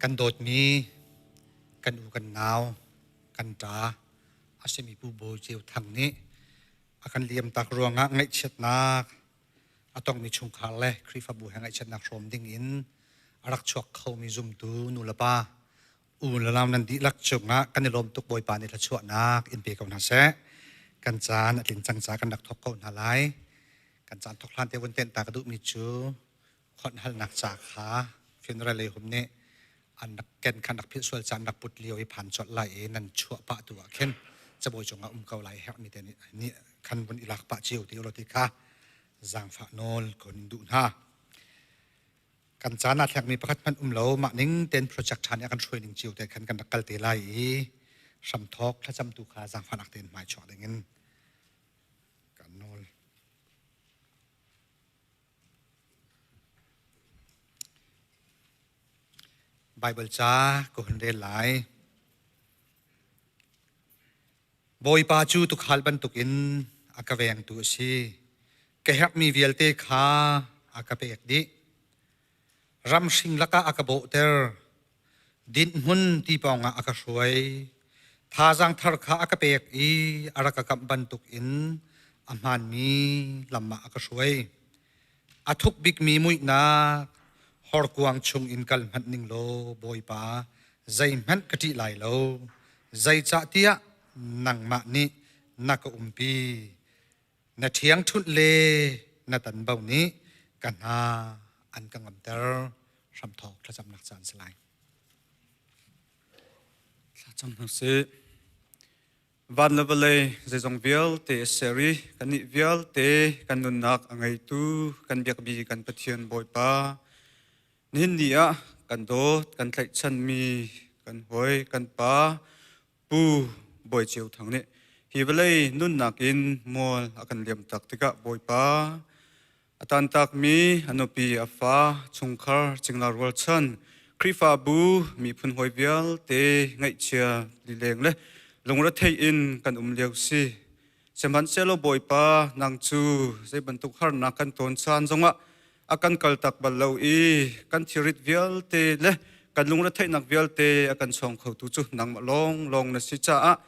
Kan dawtmi kan u kan nau kan ṭa a simi Pu Bawi Ceu Thang nih a kan liamtak ruangah ngaihchiatnak a tongmi chungkhar le Khrihfabu he ngaihchiatnak hrawm ding in a rak chuak khomi zumtu nulepa u le nau nan dihlak cungah kan i lawm tuk. Bawipa nih thluachuahnak in pe ko hna seh. Kan caan a tlin cang ca kan rak thawk ko hna lai. Kan caan thawk hlan te vun tenh ta ka duhmi cu khonh halnak ca kha funeral lei hum nih an rak ken khan rak philh sual caan rak put lio i phan colh lai i nan chuah pah tu ah khin cabuai cungah um ko lai herhmi te nih khan vun i lak pah cio ti ulaw ti kha zaangfah nawl ko nin duh hna. Kan caan ah thlekmi pakhat hmanh um lo. Mah ning ten project ṭha nih a kan hruai ning cio te khan kan rak kal te lai i hramthawk thlacamtu kha zaangfahnak tein hmai chuak ding in kan nawl. Bible ca ka hun rel lai. Bawipa cu tuukhal bantukin a ka vengtu a si. Ka herhmi vialte kha a ka pek dih. Ram hring lakah a ka bawhter. Dinhhmun ti pawngah a ka hruai. Thazaang thar kha a ka pek i a rak ka kamh bantukin a hmaanmi lam ah a ka hruai. A thuk bikmi muihnak horkuang chung in kal hmanh ning law Bawipa, zeihmanh ka ṭih lai lo. Zeicahtiah nangmah nih na ka umpi. Na ṭhiangṭhunh le na tanbo nih ka hna an ka ngamter. Hramthawk thlacamnak caan si lai. Thlacam hna sih. Van le vawlei zeizong vialte a ser i kannih vialte kan nunnak a ngeitu kan biakmi kan Pathian Bawipa, nihin ni ah kan dawt kan tlaihchanmi kan hawi kan pa Pu Bawi Ceu Thang nih hi vawlei nunnak in mual a kan liamtak tikah Bawipa, a tantakmi a nupi a fa chungkhar cingla rualchan Khrihfabu miphun hawi vialte ngaihchia lileng le lungrethei in kan um lio si. Sihmanhsehlaw Bawipa, nang cu zei bantuk harnak kan ton caan zongah a kan kaltak bal lo i kan thilrit vialte le kan lungretheihnak vialte a kan chawng khotu cu nangmah lawnglawng na si caah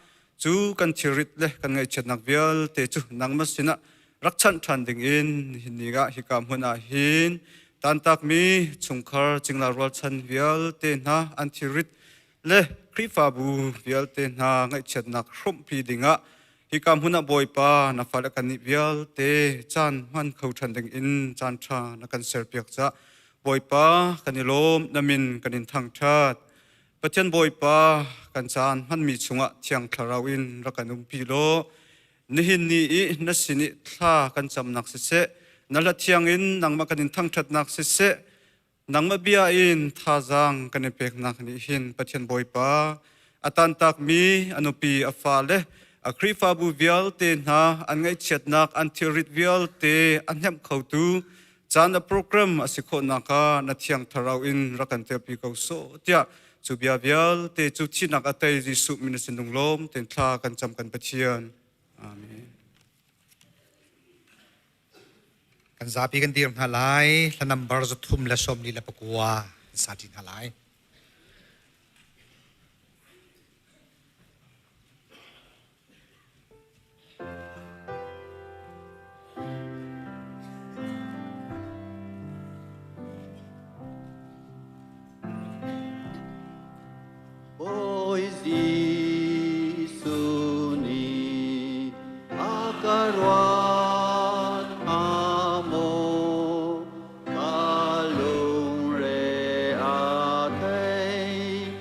cu kan thilrit le kan ngaihchiatnak vialte cu nangmah sinah rak chanh ṭhan dingin nihin ni ah hika hmun ah hin tantakmi chungkhar cingla rualchan vialte hna an thilrit le Khrihfabu vialte hna ngaihchiatnak hrawmhpi dingah hika hmun ah Bawipa na fale kannih vialte caan hman kho ṭhan dingin caan ṭha na kan serpiak caah Bawipa kan i lawm, na min kan in thangṭhat. Pathian Bawipa, kan caan hmanmi chungah Thiang Thlarau in rak kan umpi law nihin ni i na sin i thla kan camnak siseh, na hla thiang in nangmah kan in thangṭhatnak siseh, nangmah bia in thazaang kan i peknak nih hin Pathian Bawipa a tantakmi a nupi a fale a Khrihfabu vialte hna an ngaihchiatnak an thilrit vialte a hnemh khotu caan a program a si khawhnak ah na thiang thlarau in rak kan telpi ko sawh tiah cu bia vialte cu thihnak a tei Jesuh min a sinung lawm ten thla kan cam kan Pathian. Amen. Kan zapi kan dir hna lai. Hla number 349 sa ṭi hna lai. Bawi Jesuh nih a ka ruat hnga maw? Ka lungre a thei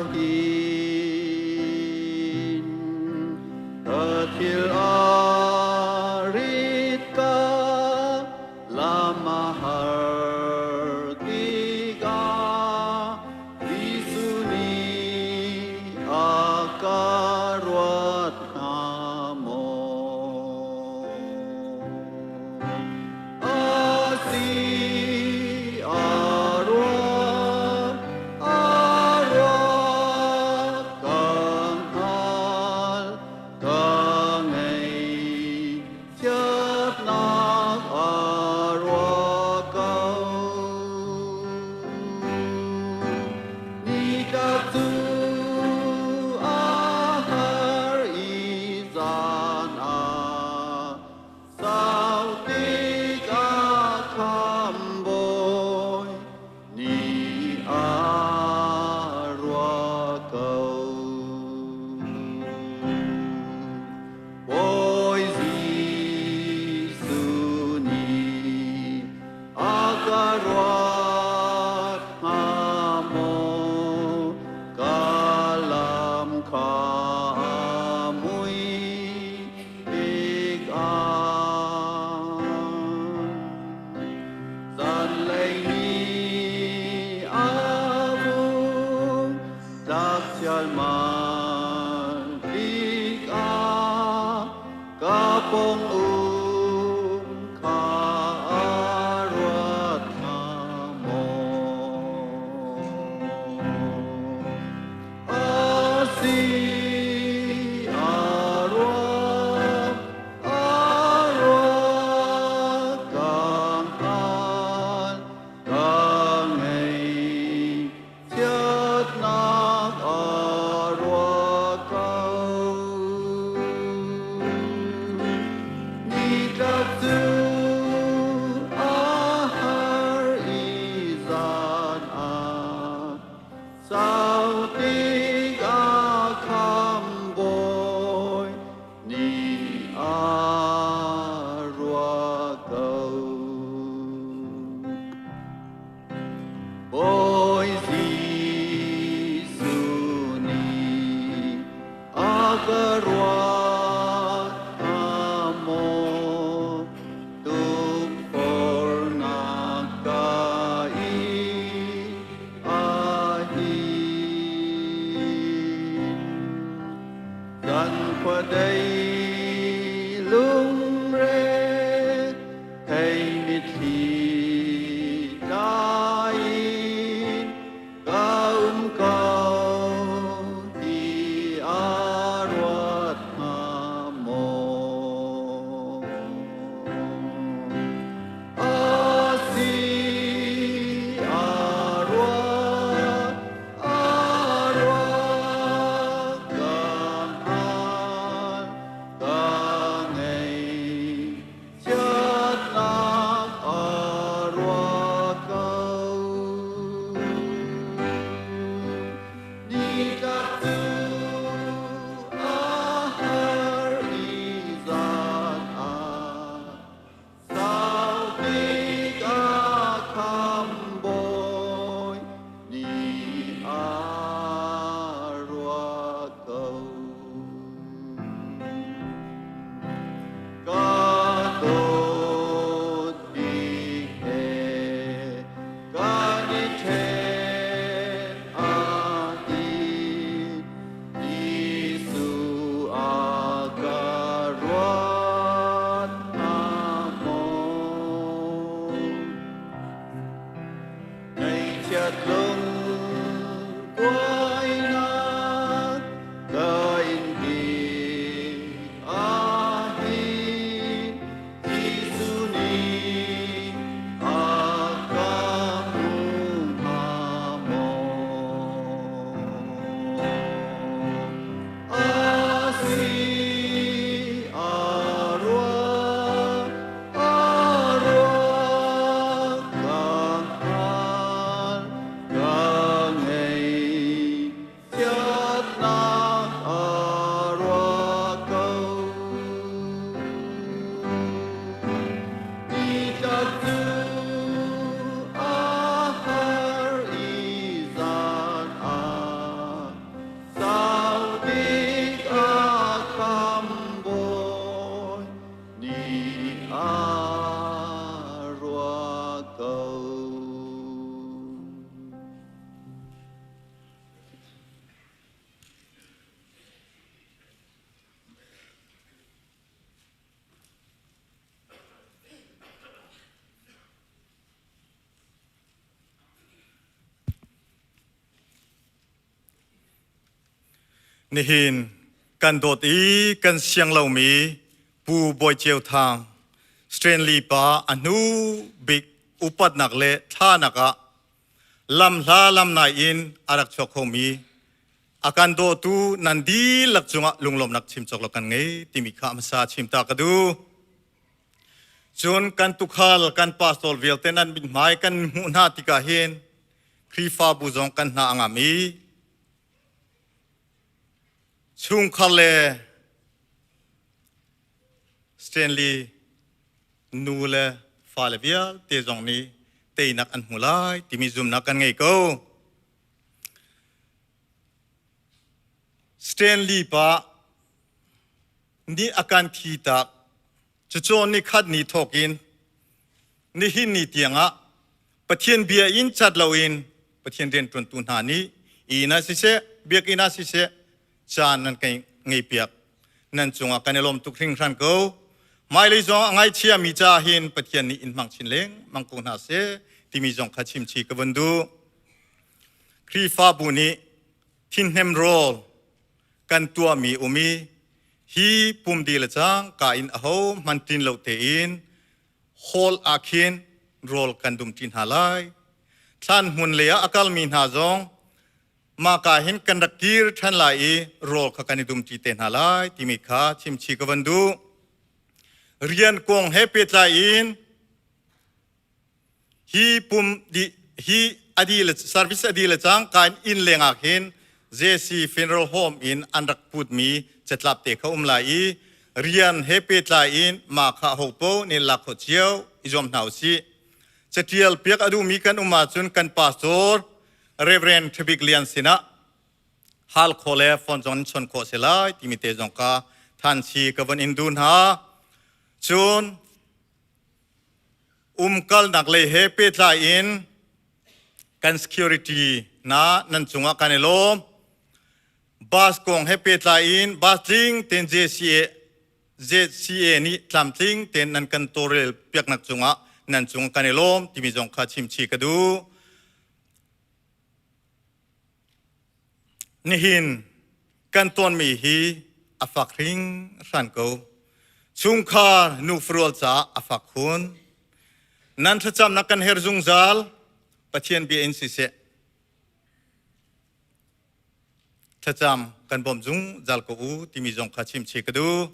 ahin. Ka thil a rit ka lam a har tikah Jesuh nih a ka ruat hnga maw? A si a ruat, a ruat ka hngal, ka ngei chiatnak a ruat ka. ka ruat hnga maw? Ka lam kha mui tikah. Zanlei ni a vung tlak chialmal tikah ka pawng um kha ruat hnga maw? A si a ruak a ruak ka hngal ka ngei chiatnak a ruak ko. Nitlak cu a har i zan ah sau tik a kham bawi nih a ruah ko. Bawi Jesuh nih a ka ruat hnga maw? Tukforhnak ka in a hin. Zan khuadei lungre thei mitthli tla in ka um ko ti a ruat hnga maw? A si a ruat a ruat ka hngal ka ngei chiatnak a ruat ko. Nitlak cu a har i zan ah sau tik a kham bawi nih a ruat ko. Ka dawt bik he kan i ṭhen ahhin Jesuh a ka ruat hnga maw? Ngaihchiat lungkuainak ka in tik ahhin Jesuh nih a ka hmu hnga maw? A si a ruak a ruak ka hngal ka ngei chiatnak a ruak ko. Nitlak cu a har i zan ah sau tik a kham bawi nih a ruah ko. Nihin kan dawt i kan siang lomi Pu Bawi Ceu Thang Stanley pa a hnu bik upatnak le thlanak ah lamhla lamnai in a rak chuak khomi a kan dawtu nan dihlak cungah lunglawmnak chim cawk lo kan ngei timi kha hmasa chim ta ka duh. Cun kan tukhal kan pastor vialte nan mithmai kan hmuh hna tikah hin Khrihfabu zong kan hna a ngam i chungkhar le Stanley nu le fale vialte zong nih Teinak an hmu lai timi zumnak kan ngei ko. Stanley pa nih a kan thi tak. Cucawn ni khat ni thawk in nihin ni tiangah Pathian bia in cat loin Pathian rianṭuantu hna nih inn ah siseh, biakinn ah siseh caan nan kan ngeipiak. Nan cungah kan i lawm tuk hringhran ko. Hmailei zong a ngaihchiami caah hin Pathian nih in hmang chin lengmang ko hna seh timi zong kha chimchih ka vun duh. Khrihfabu nih thinhnem rawl kan tuahmi um i hi pumdi le cangka in aho hmanh tlin lo tein hall ah khin rawl kan dumṭi hna lai. Thlan hmun lei ah a kalmi hna zong mahka hin kan rak kir ṭhan lai i rawl kha kan i dumṭi te hna lai timi kha chimchih ka van duh. Rian kong he pehtlai in Hi pum di hi adi le service adi le cangka in inn leng ah khin JC Funeral Home in an rak putmi catlap te kha um lai i rian he pehtlai in mah kha hopo nih lak khawh cio i zuam hna usih. Catial piak a duhmi kan um ahcun kan pastor Reverend Thabik Lian sinah hal khawh le phone zong in chon khawh si lai timi te zong ka thanchi ka von in duh hna. Cun Umkalnak lei he pehtlai in kan security na nan cungah kan i lawm. Bus kong he pehtlai in bus tling ten JCA ZCA nih tlamtling ten nan kan tawlrel piaknak cungah nan cung kan i lawm timi zong kha chimchih ka duh. Nihin kan tonmi hi a fak hringhran ko. Chungkhar nufarual caah a fak khun. Nan thlacamnak kan her zungzal. Pathian bia in siseh. Thlacam kan bawmh zungzal ko u timi zong kha chimchih ka duh.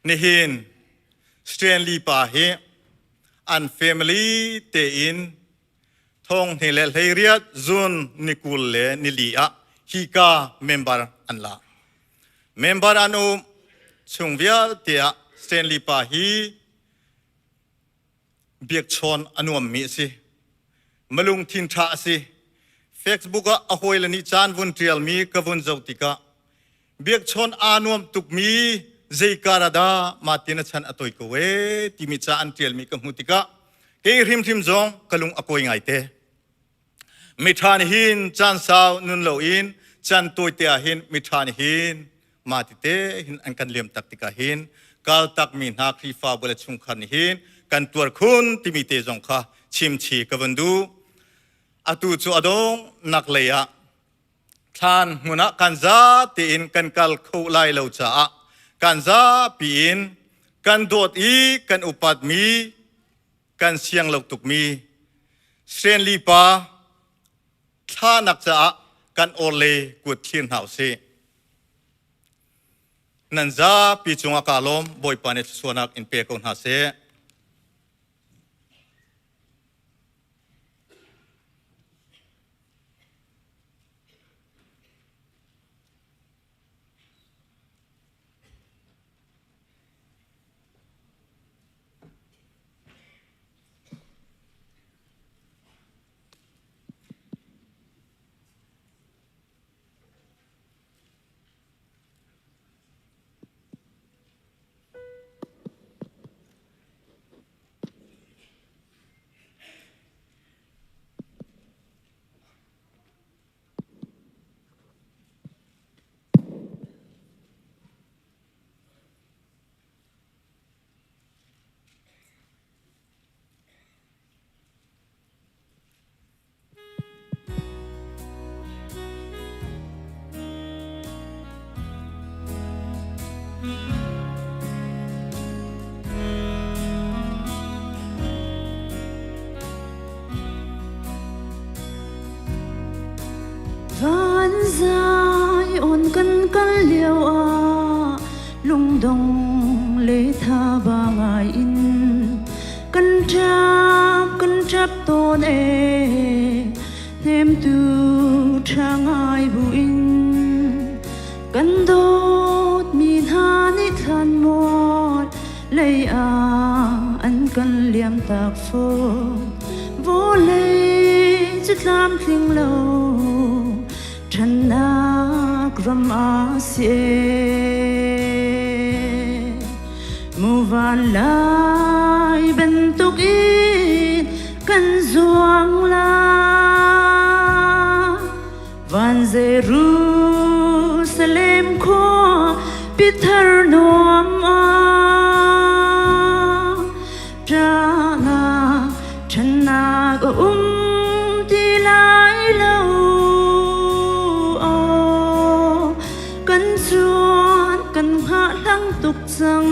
Nihin Stanley pa hi an family tein Thong hnih le 18 June ni 24 ah hika member an la. Member an um chung vialte ah Stanley pa hi biakchawn a nuammi a si. Malungthin ṭha a si. Facebook ah a hawile nih caan vun ṭialmi ka vun zoh tikah biakchawn aa nuam tukmi zeikar ah dah mah tin a chan a toi ko ee timi ca an ṭialmi ka hmuh tikah kei hrimhrim zong ka lung a kawi ngaite. Miṭha nih hin caan sau nun loin caan tawite ah hin miṭha nih hin mah tite hin an kan liam tak tikah hin kal takmi hna Khrihfabu le chungkhar nih hin kan tuar khun timi te zong kha chimchi ka vun duh. Atu cu a donghnak lei ah Thlan hmun ah kan za tein kan kal kho lai lo caah kan zapi in kan dawt i kan upatmi kan siang lo tukmi Stanley pa thlanak caah kan or le kut thlir hna usih. Nan zapi cungah kaa lawm Bawipa nih thluachuahnak in pe ko hna seh. Van zai on kan kal lio ah lungdong le tha ba ngai in kan ṭap kan ṭap tawn e hnemtu ṭha ngai buin kan dawtmi hna nih thlan mual lei ah an kan liam tak fawn. Vawlei cu tlamtling lo ṭhannak ram a si. Muvan lai bantuk in kan zuang la. Van Jerusalem khua pithar nuam ah ṭahnak ṭhannak a um ti lai lo. Kan zuan kan hngahhlang tuk cang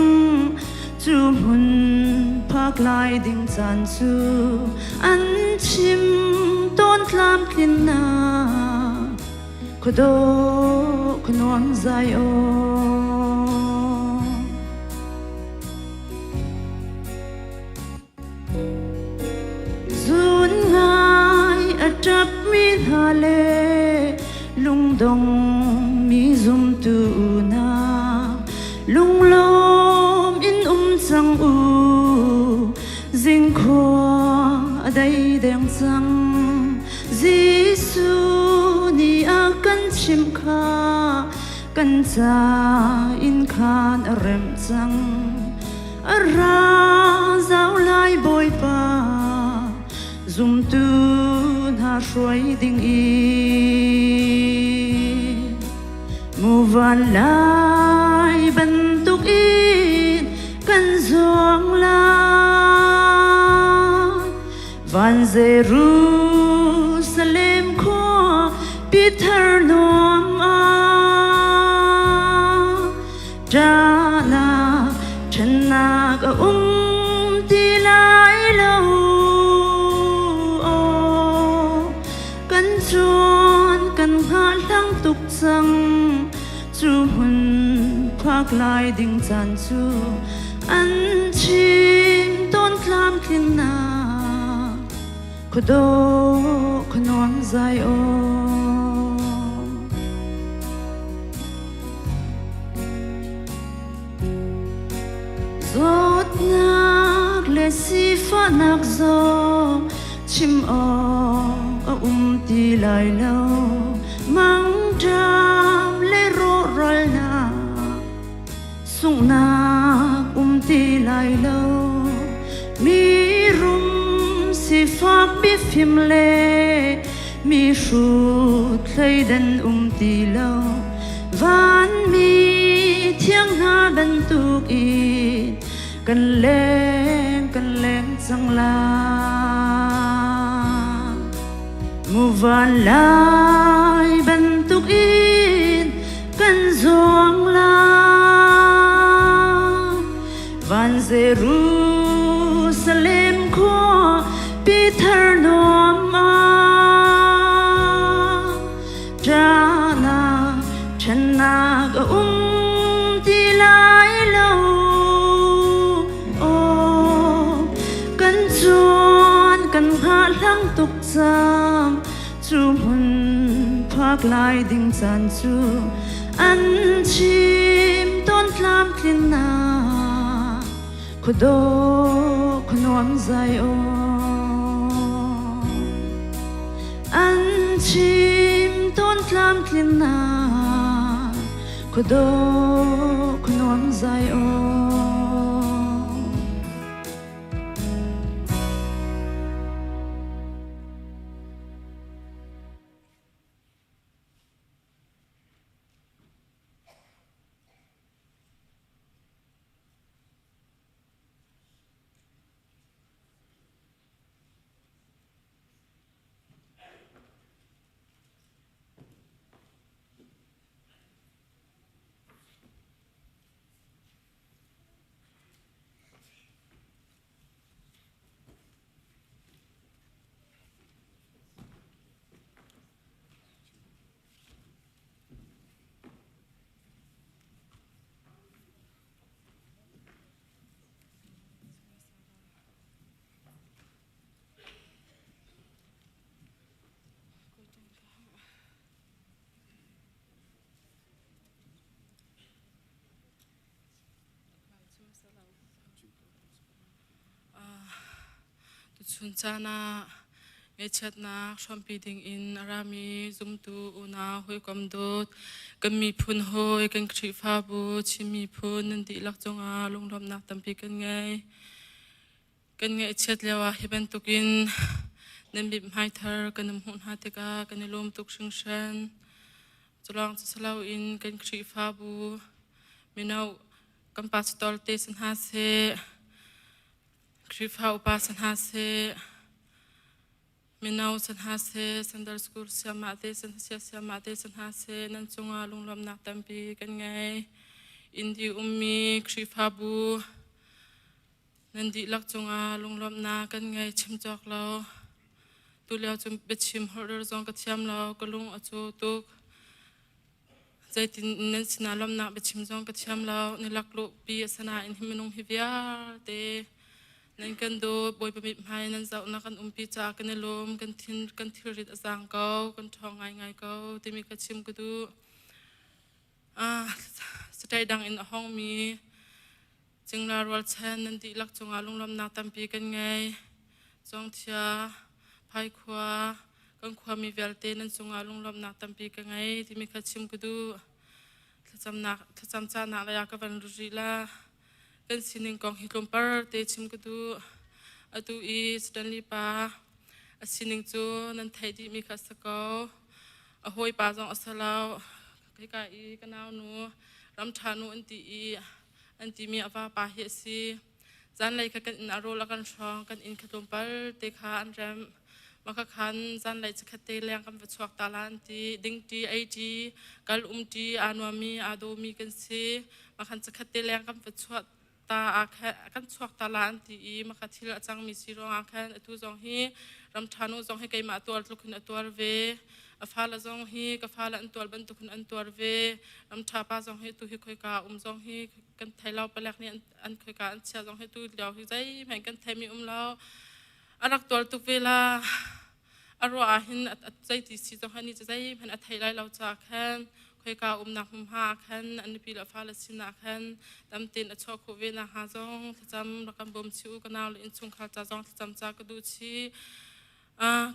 cu hmun phak lai ding caan cu an chim tawn tlamtlinnak khuadawh khuanuam zai aw. Zun ngai a ṭapmi hna le lungdong mi zumtu hna, lunglawm in um cang u. Zingkhua a dei deng cang. Jesuh nih a kan chimh kha kan ca in khan a remh cang. A ra zau lai Bawipa, zumtu hna hruai ding in. Muvan lai bantuk in kan zuang lai. Van Jerusalem khua pithar nuam ah ṭahnak ṭhennak a um ti lai lo. Kan cuan kan hngahhlang tuk cang cu hmun phak lai ding caan cu an chim tawn tlamtlinnak khuadawh khuanuam zai aw. Zawtnak le sifahnak zong chim awk a um ti lai lo. Mangṭam le rawhralnak sunghnak um ti lai lo. Mi rum sifak mifim le mi hrut thleidan um ti lo. Vanmi thiang hna bantuk in kan leng kan leng cang lai. Muvan lai bantuk in kan zuang lai. Van Jerusalem khua pithar nuam ah ṭahnak ṭhennak a um ti lai lo. Aw, kan cuan kan hngahhlang tuk cang cu hmun phak lai ding caan cu an chim tawn tlamtlinnak khuadawh khuanuam zai aw. An chim tawn tlamtlinnak khuadawh khuanuam zai aw. Tuchun caan ah ngaihchiatnak hrawmpi dingin a rami zumtu unau hawikom dawt kan miphun hawi kan Khrihfabu Chin miphun nan dihlak cungah lunglawmhnak tampi kan ngei. Kan ngaihchiat lioah hi bantukin nan mithmai thar kan in hmuh hna tikah kan i lawm tuk hringhran. Culawng cu si loin kan Khrihfabu mino kan pastor te si hna seh, Khrihfa upa si hna seh, mino si hna seh, Sunday School sayamah te sayamah te si hna seh, nan cungah lunglawmhnak tampi kan ngei. Indi ummi Khrihfabu nan dihlak cungah lunglawmhnak kan ngei chim cawk lo. Tulio cu biachim holh zong ka thiam lo, ka lung a cu tuk. Zeitin nan sinah lawmhnak biachim zong ka thiam lo. Ni laklawh pi a si nain hi minung hi vialte nan kan dawt, Bawipa mithmai nan zohnak kan umpi caah kan i lawm, kan thin kan thilrit a zaang ko, kan ṭhawng ngaingai ko timi ka chim ka duh. Ah, saṭaih dang in a hongmi cingla rualchan nan dihlak cungah lunglawmhnak tampi kan ngei. Cawngthia, Phaikhua, kan khuami vialte nan cungah lunglawmhnak tampi ka ngei timi kha chim ka duh. Thlacamnak thlacam cahnak lei ah ka van lut rih la. Kan sining kong hi tlawmpar te chim ka duh. Atu i Stanley pa a sining cu nan theih dihmi kha a si ko. A hawipa zong a si lo. Hika i ka naunu ramṭha nu an ti i an timi a vapa hi a si. Zanlei kha kan inn ah rawl a kan hrawng, kan inn kha tlawmpal te kha an remh. Mah kha khan zanlei chikkhat te leng kan va chuak ta la an ti. Dingṭi, eiṭi, kal umṭi, aa nuammi, aa dawmi kan si. Mah khan chikkhat te leng kan va chuah ta ah khan kan chuak ta la an ti i mah kha thil a cangmi si ruangah khan atu zong hi ramṭha nu zong hi keimah tuar tluk in a tuar ve. A fale zong hi ka fale an tuar bantuk in an tuar ve. Ramṭha pa zong hi tu hi khoika um zong hi kan thei lo palek nih an khoika an chia zong hi tu lio hi zeihmanh kan theimi um lo a rak tuar tuk ve la a ruah ah hin zeiti si zong hi ni cu zeihmanh a thei lai lo caah khan khoika umnak hmunhma ah khan an nupi le fale sinah khan tamtin a chuah khawh ve nakhnga zong thlacam rak kan bawm chih u ka nau le innchungkhar ca zong thlacam ca ka duh chih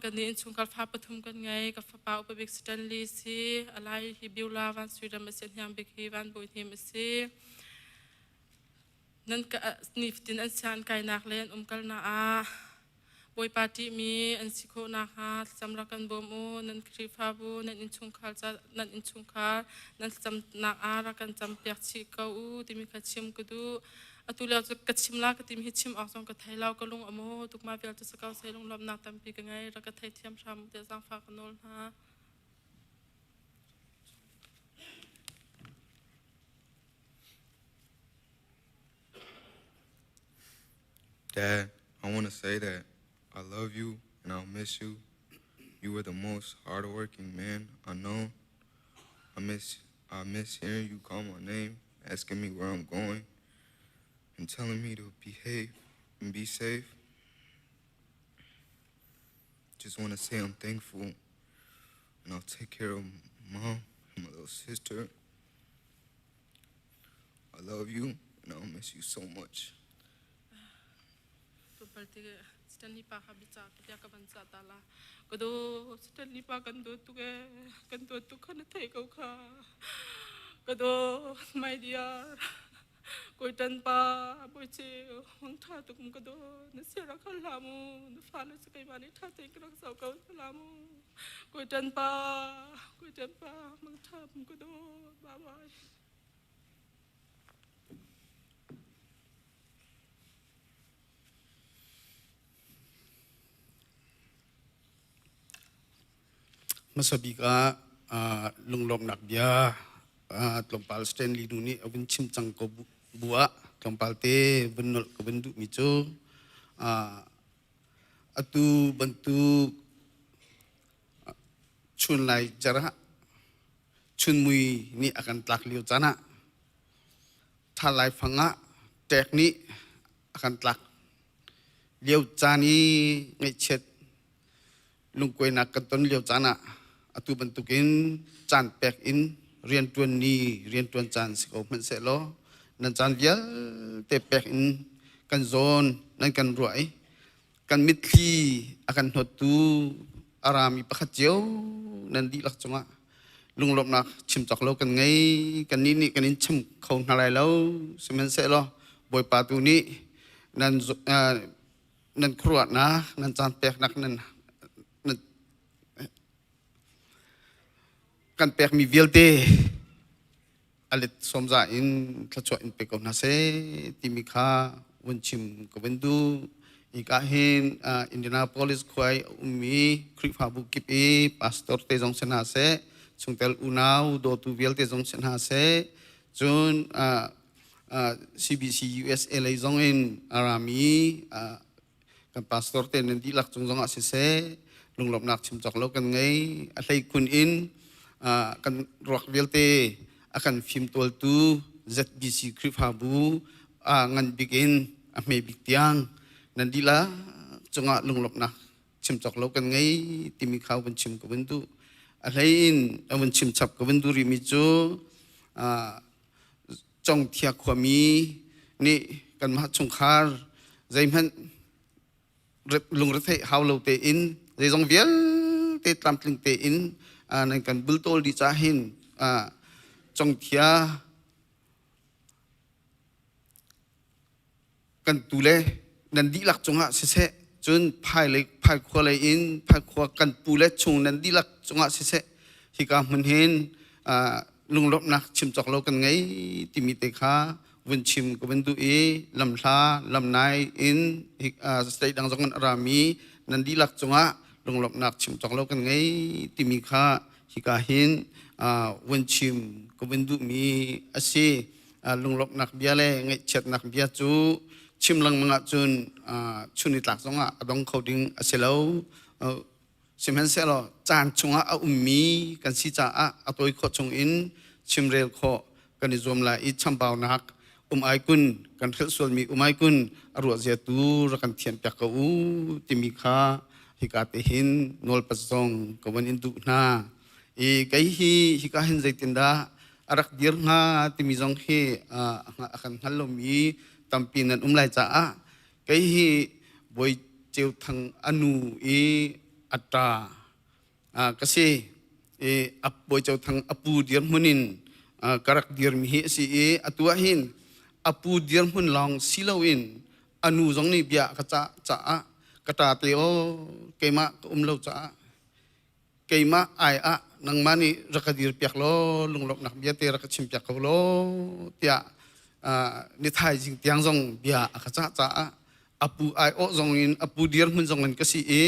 Kan nih innchungkhar fa pathum kan ngei. Ka fapa upa bik Stanley si. A lai hi Beulah Van Sui Ram a si. A hniang bik hi Van Bawi Hnem a si. Nan ka nifatin an sian kainak le an umkalnak ah Bawipa ṭihmi an si khawh nakhnga thlacam rak kan bawm u. Nan Khrihfabu, nan innchungkhar, nan innchungkhar nan thlacamnak ah rak kan campiak chih ko u timi kha chim ka duh. Atu lio cu ka chim la ka tim hi chim awk zong ka thei lo ka lung a maw tuk ma vialte si ko sei lunglawmhnak tampi ka ngei rak ka theithiam hram tiah zaangfah ka nawl hna. Dad, I want to say that I love you and I'll miss you. You were the most hardworking man I know. I miss I miss hearing you call my name, asking me where I'm going, and telling me to behave and be safe. Just want to say I'm thankful and I'll take care of mom and my little sister. I love you and I'll miss you so much. Stanley pa kha bica tiah ka van cah ta la. Ka do Stanley pa kan dawt tuk ee kan dawt tuk kha na theih ko kha. Ka do my dear Kawitan pa bawi ceu mang ṭha tuk mu ka do na sia rak hal hlah mu na fale cu keimah nih ṭha tein ka rak zoh ko hna mu Kawitan pa Kawitan pa mang ṭha mu ka do bye bye. Hmasa bik ah lunglawmhnak bia tlawmpal Stanley nu nih a vun chim cang ko bu ah tlawmpal te vun nolh ka vun duhmi cu atu bantuk chunlai zarh chunmui nih a kan tlak lio caan ah Ṭhal laifang ah ṭek nih a kan tlak lio caan i ngaihchiat lungkuainak kan ton lio caan ah atu bantukin caan pek in rianṭuan ni rianṭuan caan si ko hmanhsehlaw nan caan vialte pek in kan zawn nan kan ruah i. Kan mitthli a kan hnawttu a rami pakhat cio nan dihlak cungah lunglawmhnak chim cawk lo kan ngei. Kannih nih kan in chim kho hna lai lo. Sihmanhsehlaw Bawipa tu nih nan nan khuaruahnak, nan caan peknak, nan nan kan pekmi vialte a let sawmza in thluachuah in pe ko hna seh timi kha vun chim ka vun duh. Hika hin Indianapolis khua i a ummi Khrihfabu kip i pastor te zong si hna seh, chungtel unau dawtu vialte zong si hna seh, cun CBC USA lei zong in a rami kan pastor te nan dihlak cung zongah siseh lunglawmhnak chim cawk lo kan ngei. A hleikhun in kan ruak vialte a kan fimtawltu ZBC Khrihfabu ngan bik in a hme bik tiang nan dihlak cungah lunglawmhnak chim cawk lo kan ngei timi kha vun chim ka vun duh. A hlei in a vun chim chap ka vun duh rihmi cu Congthia khuami nih kanmah chungkhar zeihmanh lungretheih hau lo tein zeizong vialte tlamtling tein nan kan bultawl dih cah hin Congthia kan tu le nan dihlak cungah siseh, cun phai lei phai khua lei in phai khua kan pu le chung nan dihlak cungah siseh, hika hmun hin lunglawmhnak chim cawk lo kan ngei timi te kha vun chim ka vun duh i lamhla lamnai in state dang zong in a rami nan dihlak cungah lunglawmhnak chim cawk lo kan ngei timi kha hika hin vun chim ka vun duhmi a si. Lunglawmhnak bia le ngaihchiatnak bia cu chim lengmang ahcun chun i tlak zongah a dong kho ding a si lo. Sihmanhsehlaw caan chungah a ummi kan si caah a tawi khawh chungin chimrel khawh kan i zuam lai i chambaunak um ai kun, kan hrelh sualmi um ai kun, a ruahzia tu rak kan thiampiak ko u timi kha hika te hin nawlpat zong ka van in duh hna. I kei hi hika hin zeitindah a rak dir hnga timi zong hi a kan hngal lomi tampi nan um lai caah kei hi Bawi Ceu Thang a nu i a ṭa ka si i Bawi Ceu Thang a pu dirhmun in ka rak dirmi hi a si i atu ah hin a pu dirhmun lawng si loin a nu zong nih bia ka cah caah ka ṭa te aw, keimah ka um lo caah keimah ai ah nangmah nih rak ka dirpiak law lunglawmhnak bia te rak ka chimpiak ko law tiah ni thaizing tiang zong bia a ka cah caah a pu ai awh zong in, a pu dirhmun zong in ka si i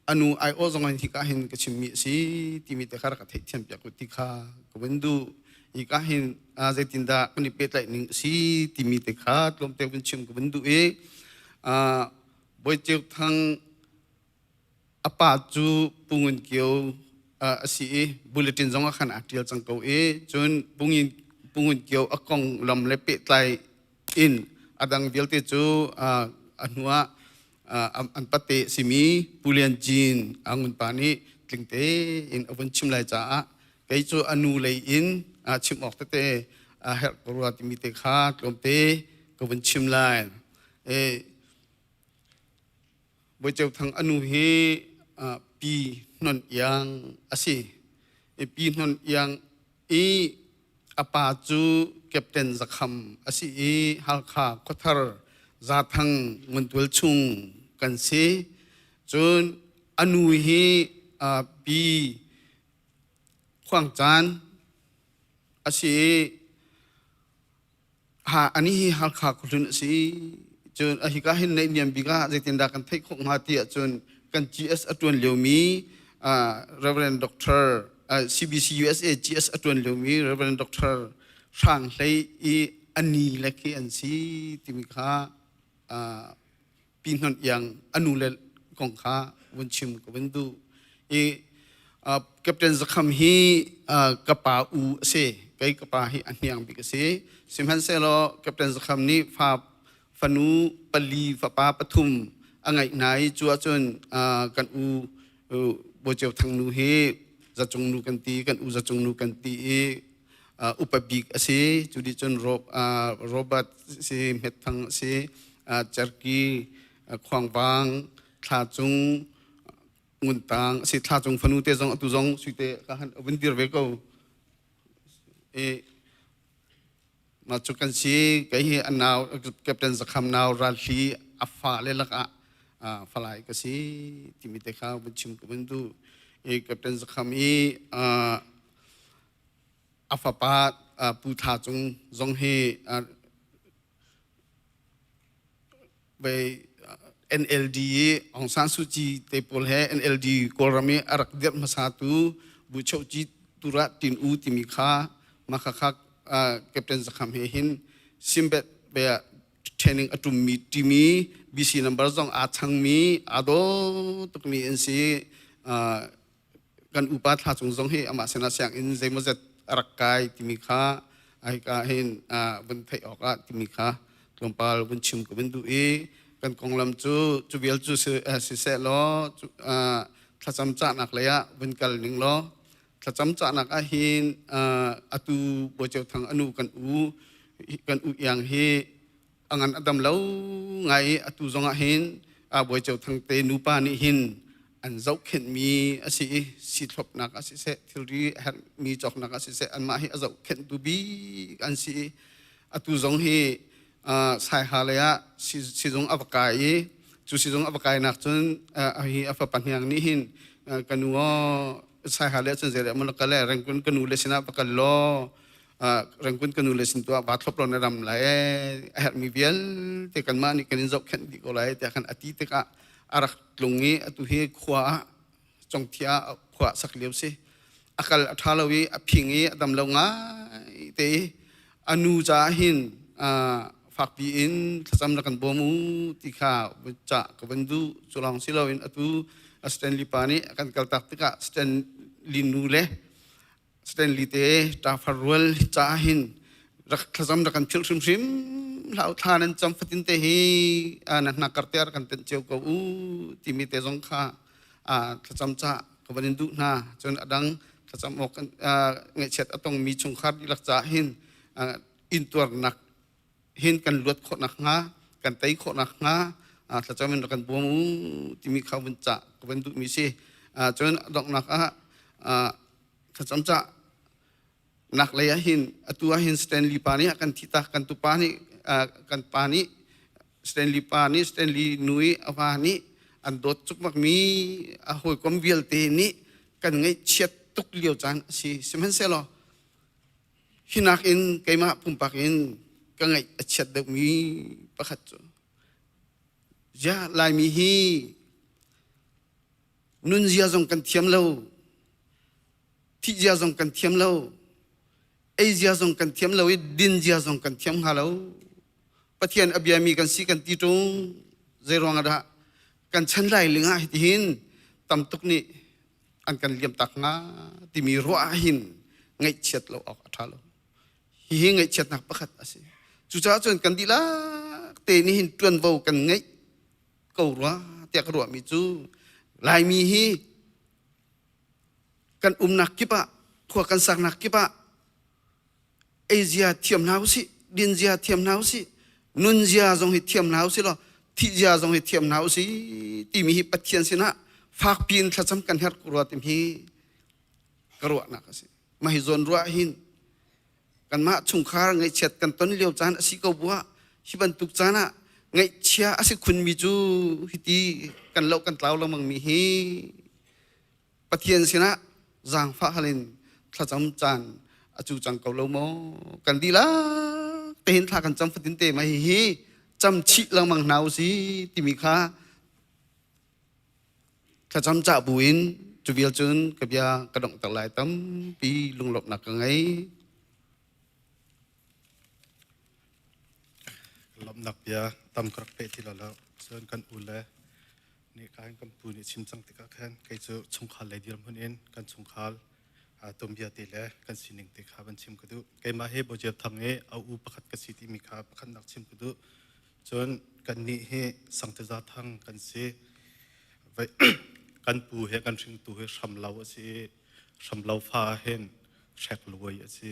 a nu ai awh zong in hika hin ka chimmi a si timi te kha rak ka theihthiam piak u ti kha ka vun duh. Hika hin zeitindah kan i pehtlaih ning a si timi te kha tlawmte vun chim ka vun duh i Bawi Ceu Thang A pa cu Pu Ngun Kio a si i bulletin zong ah khan aa ṭial cang ko i cun Pu Ngun Kio a konglam le pehtlai in a dang vialte cu a hnu ah an pate a simi Pu Lian Jin a Ngun pa nih tling tein a vun chim lai caah kei cu a nu lei in chim awk tete a herh ko rua timi te kha tlawmte ka vun chim lai. Bawi Ceu Thang a nu hi Pi Hnon Iang a si. Pi Hnon Iang i a pa cu Captain Za Kham a si i Halkha Khuathar Zathang Nguntual chung kan si. Cun a nu hi Pi Khuang Caan a si i Ha ani hi Halkha khuahlun a si. Cun a hika hin naihniam bik ah zeitindah kan theih khawh hnga ti ahcun kan GS a ṭuan liomi Reverend Doctor CBC USA GS a ṭuan liomi Reverend Doctor Hrang Hlei i a ni le khi an si timi kha Pi Hnon Iang a nu le kong kha vun chim ka vun duh. I Captain Zakham hi ka pa u a si. Kei ka pa hi a hniang bik a si. Sihmanhsehlaw Captain Zakham nih fa fanu pali fapa pathum a ngeih hna i cu ahcun kan u Bawi Ceu Thang nu hi Zacung nu kan ti, kan u Zacung nu kan ti i upa bik a si. Cu dih cun Robert si, Hmet Thang a si, Cerki, Khuangvang. Thla Cung Ngun Tang a si. Thla Cung fanu te zong atu zong Suite ka han vun dir ve ko. E mah cu kan si. Kei hi a nau Captain Zakham nau Ralhli a fa le lakah falai ka si timi te kha vun chim ka vun duh. E Captain Zakham i a fapa Pu Thla Cung zong hi NLD i Aung San Suu Kyi te pawl he NLD Kawlram i a rak dirh hmasatu Buchohci Turah Tin U timi kha makhakha Captain Zakham he hin Simbet be training a ṭummi timi BC number zong aa changmi aa daw tukmi an si. Kan upa Thla Cung zong hi amah sinah sianginn zeimawzat a rak kai timi kha hika hin vun theih awkah timi kha tlawmpal vun chim ka vun duh i kan konglam cu cu vial cu siseh law thlacam cahnak lei ah vun kal ning law thlacam cahnak ah hin atu Bawi Ceu Thang anu kan u kan u iang hi a ngan a dam lo ngai i atu zongah hin Bawi Ceu Thang te nupa nih hin an zohkhenhmi a si i siithlopnak ah siseh thilri a herhmi cawknak ah siseh anmah hi a zohkhenhtu bik an si i atu zong hi Saiha lei ah sizung a va kai i cu sizung a va kainak cun hi a fapa hniang nih hin ka nu aw Saiha lei ah cun zei maw kal Rengkun ka nu le sinah va kal law Rengkun ka nu le sin tu ah vaa thlop law na ram lai a herhmi vialte kanmah nih kan in zohkhenh dih ko lai tiah khan a ti tikah a rak tlung i atu hi khua ah Congthia khua sak lio si. A kal a ṭha lo i a phing i a dam lo ngai te i a nu caah hin fakpi in thlacam na kan bawm u ti kha ca ka van duh. Cu lawng si loin atu Stanley pa nih a kan kaltak tikah Stanley nu le Stanley te ṭafar rual caah hin rak thlacam rak kan philh hrimhrim hlah u. Thla nan cam fatin te hi na hna kar te rak kan tenh cio ko u timi te zong kha thlacam ca ka van in duh hna. Cun a dang thlacam awk ngaihchiat a tongmi chungkhar dihlak caah hin intuarnak hin kan luat khawh nakhnga, kan tei khawh nakhnga thlacam in rak kan bawm u timi kha vun ca ka van duhmi si. Cun donghnak ah thlacam ca nak lei ah hin atu ah hin Stanley pa nih a kan thihtak. Kan tupa nih, kan pa nih, Stanley pa nih, Stanley nu i a va nih an dawt cukmak mi a hawikom vialte nih kan ngaihchiat tuk lio caan a si. Sihmanhsehlaw Hi nakin keimah pumpak in ka ngaih a chiat deuhmi pakhat cu ziah Laimi hi nunzia zong kan thiam lo, thihzia zong kan thiam lo, eizia zong kan thiam lo i dinzia zong kan thiam hnga lo. Pathian a biami kan si kan ti ṭung, zeiruang ah dah kan chan lai ling ah hitihin tam tuk nih an kan liam tak hnga timi ruah ah hin ngaihchiat lo awk a ṭha lo. Hihi ngaihchiatnak pakhat a si. Cucaah cun kan dihlak te nih hin ṭuanvo kan ngeih ko rua tiah ka ruahmi cu Laimi hi kan umnak kip ah, khua kan saknak kip ah eizia thiam hna usih, dinzia thiam hna usih, nunzia zong hi thiam hna usih law thihzia zong hi thiam hna usih timi hi Pathian sinah fakpi in thlacam kan herh ko rua timi hi ka ruahnak a si. Mah hi zawn ruah hin kanmah chungkhar ngaihchiat kan ton lio caan a si ko buah hi bantuk caan ah ngaihchia a si khunmi cu hiti kan loh kan tlau lengmang mi hi Pathian sinah zaangfah hal in thlacam caan a cu cang ko lo maw? Kan dihlak tehin thla kan cam fatin te ma hihi cam chih lengmang hna usi timi kha thlacam cah buin cu vial cun ka bia ka donghter lai. Tampi lunglawmhnak ka ngei. Lawmhnak bia tam ka rak peh ti lo lo. Cun kan u le nih ka kan pu nih chim cang tikah khan kei cu chungkhar lei dirhmun in kan chungkhar tumbia te le kan sining te kha van chim ka duh. Keimah hi Bojep Thang i a u pakhat ka si timi kha pakhatnak chim ka duh. Cun kannih hi Sangteza Thang kan si. Kan pu he kan hringtu hi hramlo a si i hramlo fa hin hrek luai a si.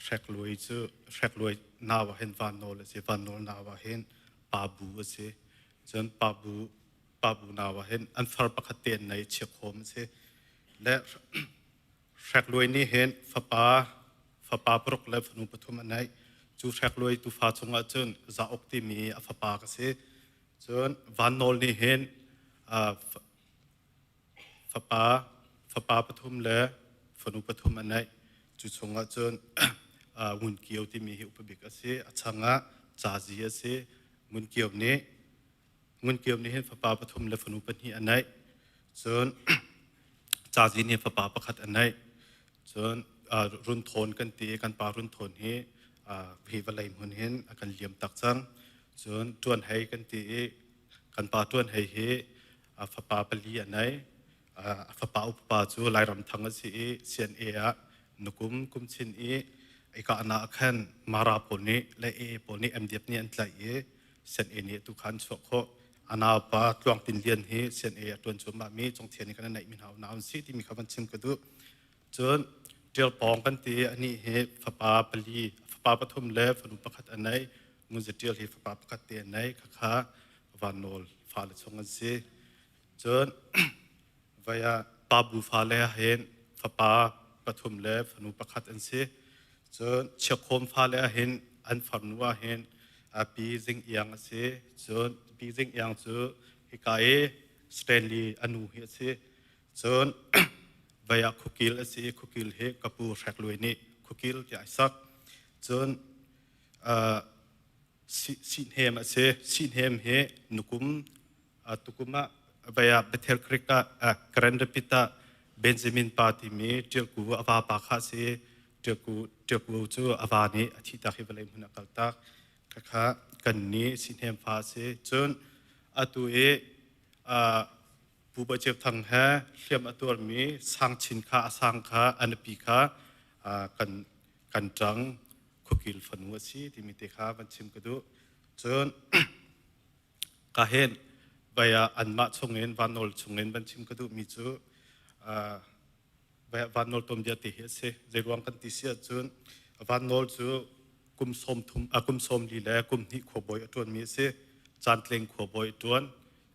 Hrek luai cu hrek luai nau ah hin van nawl a si. Van nawl nau ah hin pa bu a si. Cun pa bu. Pa bu nau ah hin an far pakhat te an nei chia khawm a si. Le Hrek Luai nih hin fapa fapa paruk le fanu pathum a neih. Cu Hrek Luai tufa chungah cun Za Uk timi a fapa ka si. Cun Van Nawl nih hin fapa fapa pathum le fanu pathum a neih. Cu chungah cun Ngun Kio timi hi upa bik a si. A changah Cazi a si. Ngun Kio nih Ngun Kio nih hin fapa pathum le fanu pahnih a neih. Cun Cazi nih fapa pakhat a neih. Cun Run Thawn kan ti i kan pa Run Thawn hi hi vawlei hmun hin a kan liam tak cang. Cun Ṭuan Hei kan ti i kan pa Ṭuan Hei hi fapa pali a nei. A fapa upa cu Lairam Thang a si i CNA ah nukum kum chin i ikahnak ah khan Mara pawl nih le AA pawl nih MDF nih an tlaih i CNA nih tu khan chuah khawh. A naupa Tluang Tin Lian hi CNA a ṭuan cuahmah mi Congthian nih kan neih mi hna unau an si timi kha van chim ka duh. Cun Ṭial Pawng kan ti i anih hi fapa pali, fapa pathum le fanu pakhat a nei. Ngun Za Ṭial hi fapa pakhat te a nei. Khakha Van Nawl fale chung an si. Cun vai ah Pa Bu fale ah hin fapa pathum le fanu pakhat an si. Cun Chiakhawm fale ah hin an farnu ah hin Pi Zing Iang a si. Cun Pi Zing Iang cu hika i Stanley a nu hi a si. Cun vei ah Khukil a si i Khukil hi ka pu Hrek Luai nih Khukil tiah ai sak. Cun Sihnem a si. Sihnem hi nukum tukum ah vei ah Bethel Creek ah Grand Rapids ah Benjamin pa timi Ṭialku a vapa kha a si i Ṭialku Ṭialku cu a va nih a thihtak i vawlei hmun a kaltak. Khakha kan nih Sihnem fa a si. Cun atu i Pu Bawi Ceu Thang he hliam a tuarmi Sang Chin kha a sang kha a nupi kha kan kan ṭang khuakil fanu a si timi te kha van chim ka duh. Cun ka hen vai ah anmah chungin Van Nawl chungin van chim ka duhmi cu Van Nawl tuanbia ti hi a si. Zeiruang kan ti si ahcun Van Nawl cu kum sawm thum kum sawm li le kum hnih khuabawi a ṭuanmi a si. Caantling khuabawi a ṭuan.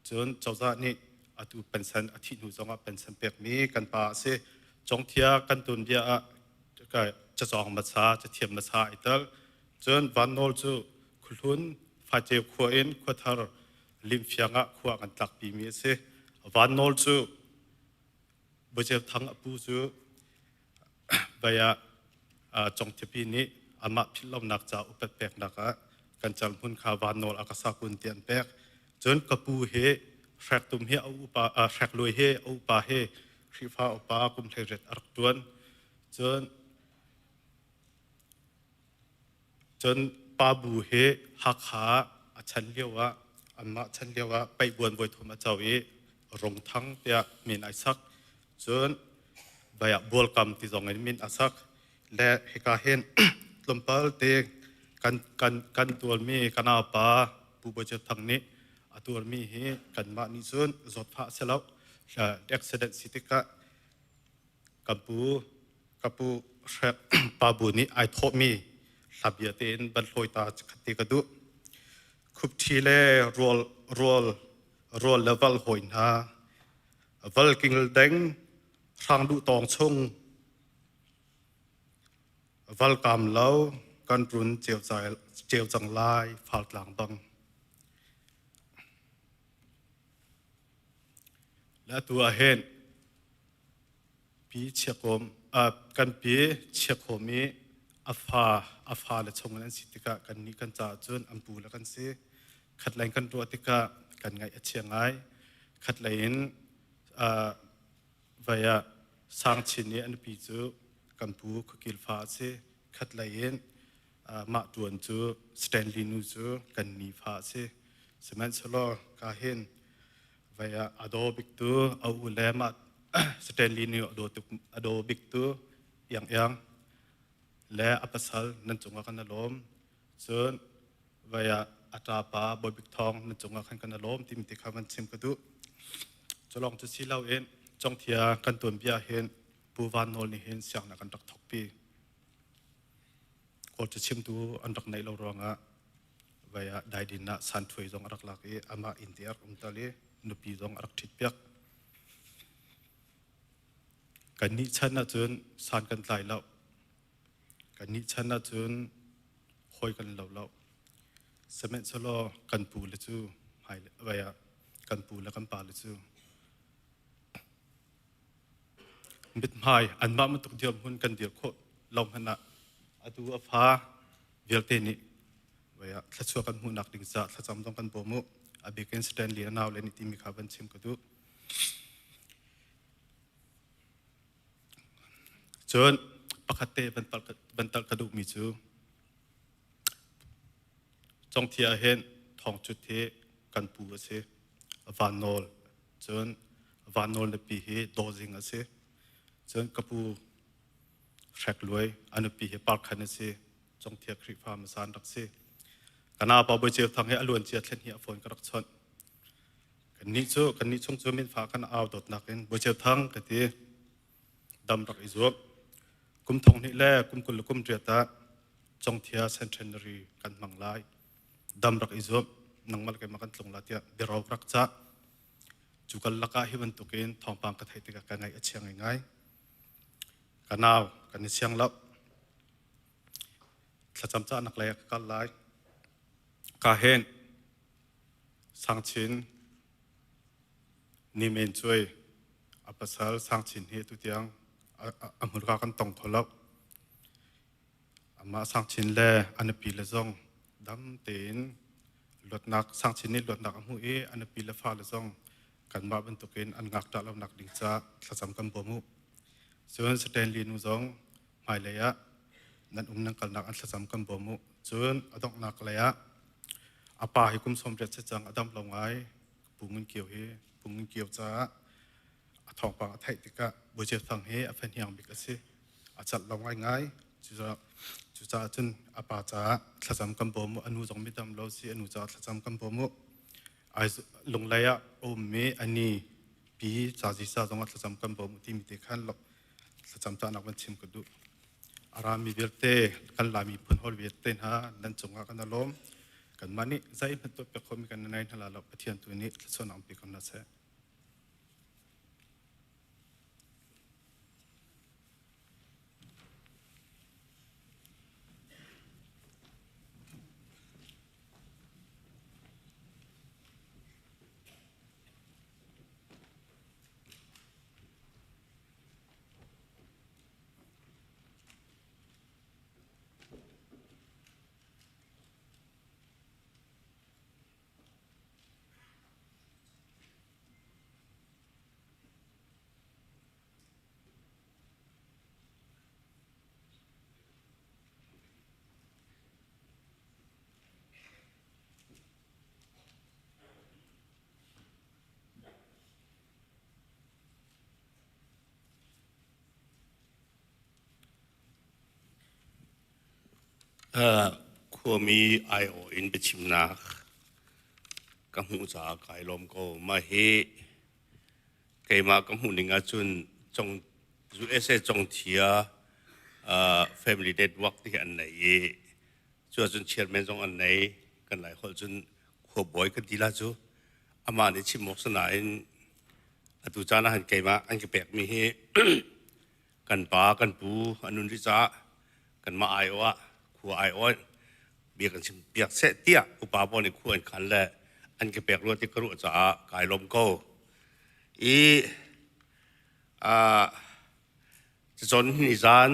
Cun cozah nih atu pension a thih hnu zongah pension pekmi kan pa a si. Congthia kan tuanbia ah cacawng hmasa, cathiam hmasa ai tel. Cun Van Nawl cu Khuahlun Faiceu khua in Khuathar Limfiang ah khua kan tlakpimi a si. Van Nawl cu Bawi Thang a pu cu vai ah Congthiapi nih amah philhlonak ca upat peknak ah kan cal hmun kha Van Nawl a ka sakun ti an pek. Cun ka pu hi Hrektum hi a upa Hrekluai hi a upa hi Khrihfa upa kum 18 a rak ṭuan. Cun Cun Pa Bu hi Hakha a chan lio ah anmah chan lio ah paihbuan voithum a co i Rungthang tiah min ai sak. Cun vai ah Bualkam ti zong in min a sak. Le hika hin tlawmpal te kan kan kan tualmi kan pa Pu Bawi Ceu Thang nih a tuarmi hi kanmah nih cun zawtfah si lo accident si tikah Ka pu, ka pu Hrek Pa Bu nih ai thawhmi hla bia tein van hlawi ta khat te ka duh. Khupṭhi le rual, rual, rual le val hawi hna, val king deng, hrang duh tawng chung, val kaam lo, kan run ceu cang lai, faltlang bang. Le atu ah hin pi chiakawm kan pi chiakhawm i a fa a fa le chung in an si tikah kan nih kan caah cun an pu le kan si. Khatlei in kan ruah tikah kan ngaih a chia ngai. Khatlei in vai ah Sang Chin i a nupi cu kan pu Khuakil fa a si. Khatlei in mah ṭuan cu Stanley nu cu kan ni fa a si. Sihmanhsehlaw ka hin vai ah a daw bik tu a u le mah Stanley nu a daw tuk a daw bik tu Iang Iang le a pasal nan cungah kan i lawm. Cun vai ah a ṭapa Bawi Bik Thawng nan cungah khan kan i lawm timi ti kha van chim ka duh. Culawng cu si loin Congthia kan tuanbia hin Pu Van Nawl nih hin sianginn kan rak thawkpi. Kawl cachimtu an rak neih lo ruangah vai ah daidin ah santhuai zong a rak lak i amah inn te a rak um tal i. Nupi zong a rak ṭhit piak. Kannih chan ahcun san kan tlai lo. Kannih chan ahcun hawi kan lo lo. Sihmanhsehlaw kan pu le cu hmai ah kan pu le kan pa le cu mithmai anmah bantuk dirhmun kan dir khawh lo hmanh ah atu a fa vialte nih thluachuah kan hmuhnak ding caah thlacam zong kan bawm u. A bikin Stanley a nau le nih timi kha van chim ka duh. Cun pakhat te van talh ka duhmi cu Congthia ah hin thawngcut hi kan pu a si. Van Nawl. Cun Van Nawl nupi hi Dawzing a si. Cun ka pu Hrek Luai a nupi hi Parkhan a si. Congthia Khrihfa hmasa an rak si. Ka nau pa Bawi Ceu Thang hi a luancia thlen hi a phone ka rak chawnh. Kannih cu kannih chung cu minfa kan au dawtnak in Bawi Ceu Thang ka ti. Dam rak i zuam. Kum thong hnih le kum 20 le kum riat ah Congthia Centenary kan hmang lai. Dam rak i zuam. Nangmah le keimah kan tlung la tiah biaro rak cah. Cu kal lakah hi bantukin thawngpang ka theih tikah ka ngaih a chia ngaingai. Ka nau kan i siang lo. Thlacam cahnak lei ah ka kal lai. Ka hen Sangchin Ni Men Cuai a pasal Sangchin hi tutiang a hmurka kan tong kho lo. Amah Sangchin le a nupi le zong dam tein luatnak Sangchin nih luatnak a hmuh i a nupi le fale zong kanmah bantukin an ngakṭah lonak ding caah thlacam kan bawm u. Cun Stanley nu zong hmailei ah nan um nan kalnak an thlacam kan bawm u. Cun a donghnak lei ah a pa hi kum 80 si cang a dam lo ngai Pu Ngun Kio hi Pu Ngun Kio caah a thawngpang a theih tikah Bawi Thang hi a fahniang bik a si. A calh lo ngaingai. Cucaah cun a pa caah thlacam kan bawm u. A nu zong midam lo si a nu caah thlacam kan bawm u. Lunglei ah a ummi a ni pi cazi ca zong ah thlacam kan bawm u timi te khan thlacam cahnak van chim ka duh. A rami vialte kan Laimi phun hawl vialte hna nan cungah kan alawm. Kanmah nih zeihmanh tuah piak khomi kan nei hna lo Pathian tu nih thluachuahnak pe ko hna seh. Khuami aiawh in biachimnak ka hmuh caah kai lawm ko. Mah hi keimah ka hmuh ning ahcun USA Congthia Family Network ti hi an nei i cu ahcun chairman zong an nei. Kan Lai holh cun khuabawi kan ti la cu. Amah nih chim awk si nain atu caan ah hin keimah an ka pekmi hi kan pa kan pu an nun rih caah kanmah aiawh ah khua aiawh bia kan chim piak seh tiah upa pawl nih khua an khan le an ka pek rua ti ka ruah caah kai lawm ko. I cacawn ni zan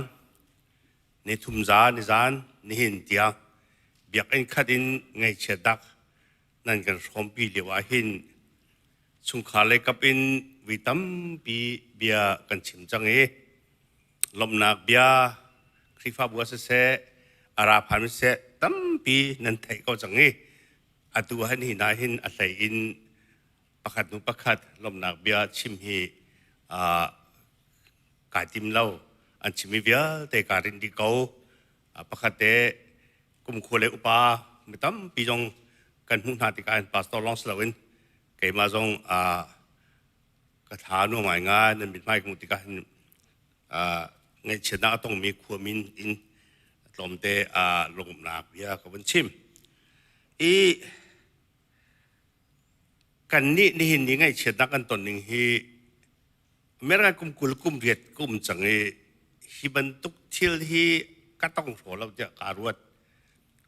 ni thum zan ni zan nihin tiang biakinn khat in ngaihchiat dak nan kan hrawmpi lio ah hin chungkhar lei kap in vi tampi bia kan chim cang i lawmhnak bia Khrihfabu ah siseh a ra phan siseh tampi nan theih ko cang i atu han hi na hin a hlei in pakhat hnu pakhat lawmhnak bia chim hi kai tim lo an chimmi vialte kaa rinh dih ko pakhat te kumkhua le upa mi tampi zong kan hmuh hna tikah hin pastor lawng si loin keimah zong ka thla nuam ngaingai nan mithmai ka hmuh tikah hin ngaihchiatnak a tongmi khuamin in tlawmte lungumnak bia ka vun chim. I Kan nih nihin ni ngaihchiatnak kan ton ning hi American kum 20 kum riat kum cang i hi bantuk thil hi ka tong hraw lo tiah kaa ruat.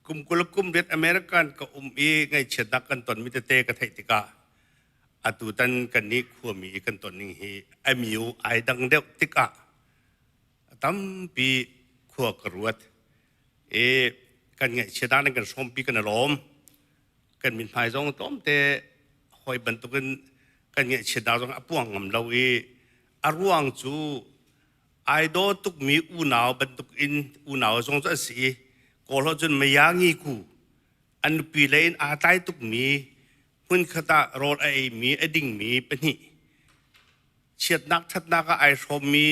Kum 20 kum riat American ka um i ngaihchiatnak kan tonmi tete ka theih tikah atutan kan nih khuami i kan ton ning hi a miu ai dang deuh tikah tampi khua ka ruat. I kan ngaihchiatnak nan kan hrawmpi kan i lawm. Kan mithmai zong tlawmte hawi bantukin kan ngaihchiatnak zong a puang ngam lo i a ruang cu ai daw tukmi unau bantukin unau zong cu an si i Kawl holh cun mayangi ku an nupi le in aa tlai tukmi hmunkhat ah rawl a eimi a dingmi pahnih chiatnak ṭhatnak ah ai hrawmmi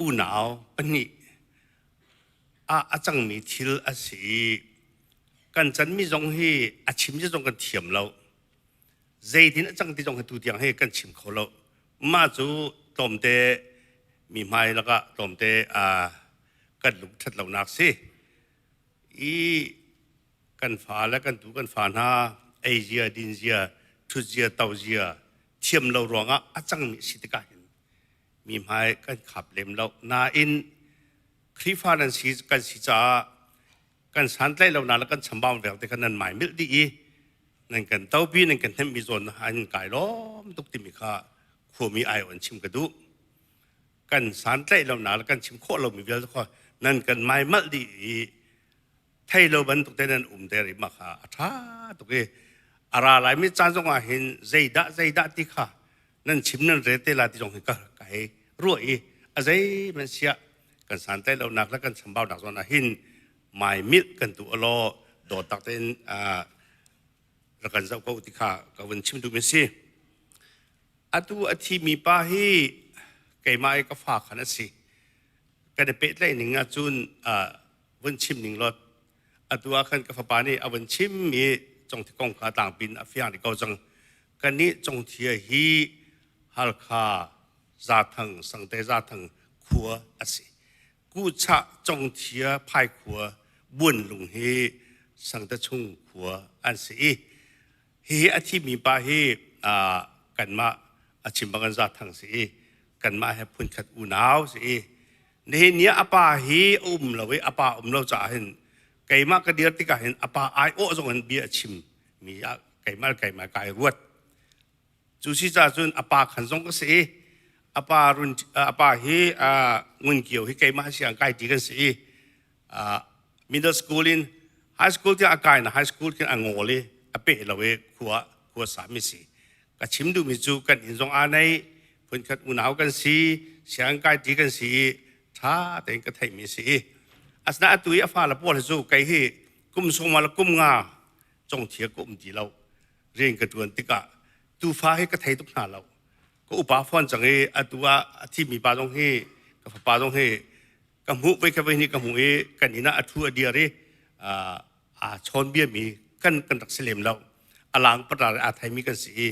unau pahnih ah a cangmi thil a si i kan canmi zong hi a chim zong kan thiam lo. Zeitin a cang ti zong hi tu tiang hi kan chim kho lo. Mah cu tlawmte mi hmai lakah tlawmte kan lung ṭhat lonak si. I kan fa le kan tu kan fa hna ei zia, din zia, ṭhut zia, to zia thiam lo ruangah a cangmi si tikah hin mi hmai kan khap lem lo. Nain Khrihfa nan si kan si caah kan santlaih lo na le kan chambau vialte kha nan mai milh dih i nan kan topi nan kan hnemhmi zawn an kai lawm tuk timi kha khuami ai on chim ka duh. Kan santlaih lo na le kan chim khawh lomi vialte kha nan kan mai malh dih i thei lo bantuk te nan um te rih ma kha a ṭha tuk i a ra laimi caan zong ah hin zeidah zeidah ti kha nan chim nan re te la ti zong hi ka ka hei ruah i a zei man siah kan santlaih lonak le kan chambaunak zawn ah hin mai milh kan tu alaw dawt tak tein rak kan zoh ko ti kha ka vun chim duhmi si. Atu a thimi pa hi keimah i ka fa khan a si. Kan i pehtlaih ning ahcun vun chim ning law atu ah khan ka fapa nih a vun chim i congthi kong kha tlangpin a fiang dih ko cang. Kannih congthia hi Halkha Zathang Sangte Zathang khua a si. Kuhchah Congthia Phaikhua Buanlung hi Sangte chung khua an si i hihi a thimi pa hi kanmah a chim bang Zathang si i kanmah he phunkhat unau si i nihin ni ah a pa hi a um lo i a pa um lo caah hin keimah ka dir tikah hin a pa aiawh zong in bia a chim mi ah keimah keimah kai ruat. Cu si caah cun a pa khan zong ka si i a pa run a pa hi Ngun Kio hi keimah siang kai ti kan si i middle school in high school tiang a kai na high school khin a ngol i a peh lo i khua khua sa mi si. Ka chim duhmi cu kan inn zong aa nei phunkhat unau kan si siang kai ti kan si i ṭha tein ka theihmi si i asina atu i a fale pawl hi cu kei hi kum sawma le kum nga congthia ka um ti lo. Rian ka ṭuan tikah tufa hi ka thei tuk hna lo. Ka upa fawn cang i atu ah a thimi pa zong hi ka fapa zong hi ka hmuh voi khat voi hnih ka hmuh i kan inn ah a ṭhu a dir i aa chawn biami kan kan rak si lem lo. A lang patra aa theimi kan si i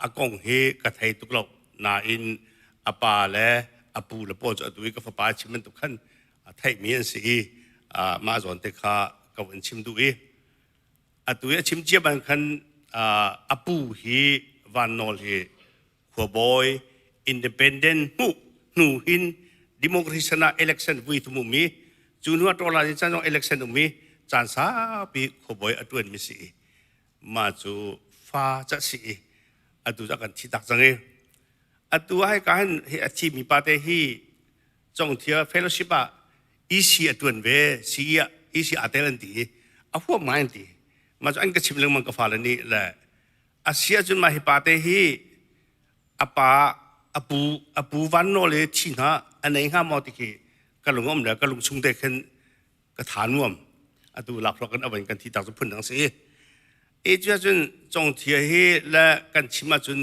a kong hi ka thei tuk lo. Nain a pa le a pu le pawl cu atu i ka fapa a chim bantuk khan a theihmi an si i mah zawn te kha ka vun chim duh i Atu i a chim cia bang khan a pu hi Van Nawl hi khuabawi independent hmuh hnu hin democracy ah election vui thum um i cu hnu ah tawla ni caan zong election um i caan saupi khuabawi a tuan mi si i mah cu fa ca si i atu cu a kan thi tak cang i atu ah hika hin hi a thi mi pa te hi Congthia fellowship ah EC a tuan ve CE ah EC aa tel an ti i a huam ngai an ti. Mah cu an ka chim lengmang ka fale nih le a si ahcun mah hi pa te hi a pa a pu a pu van nawl i thi hna a nei hnga maw ti khi ka lung um le ka lung chung te khin ka tha nuam atu laklawk kan avan kan thi tak cu phun dang si i cu ahcun congthia hi le kan chim ahcun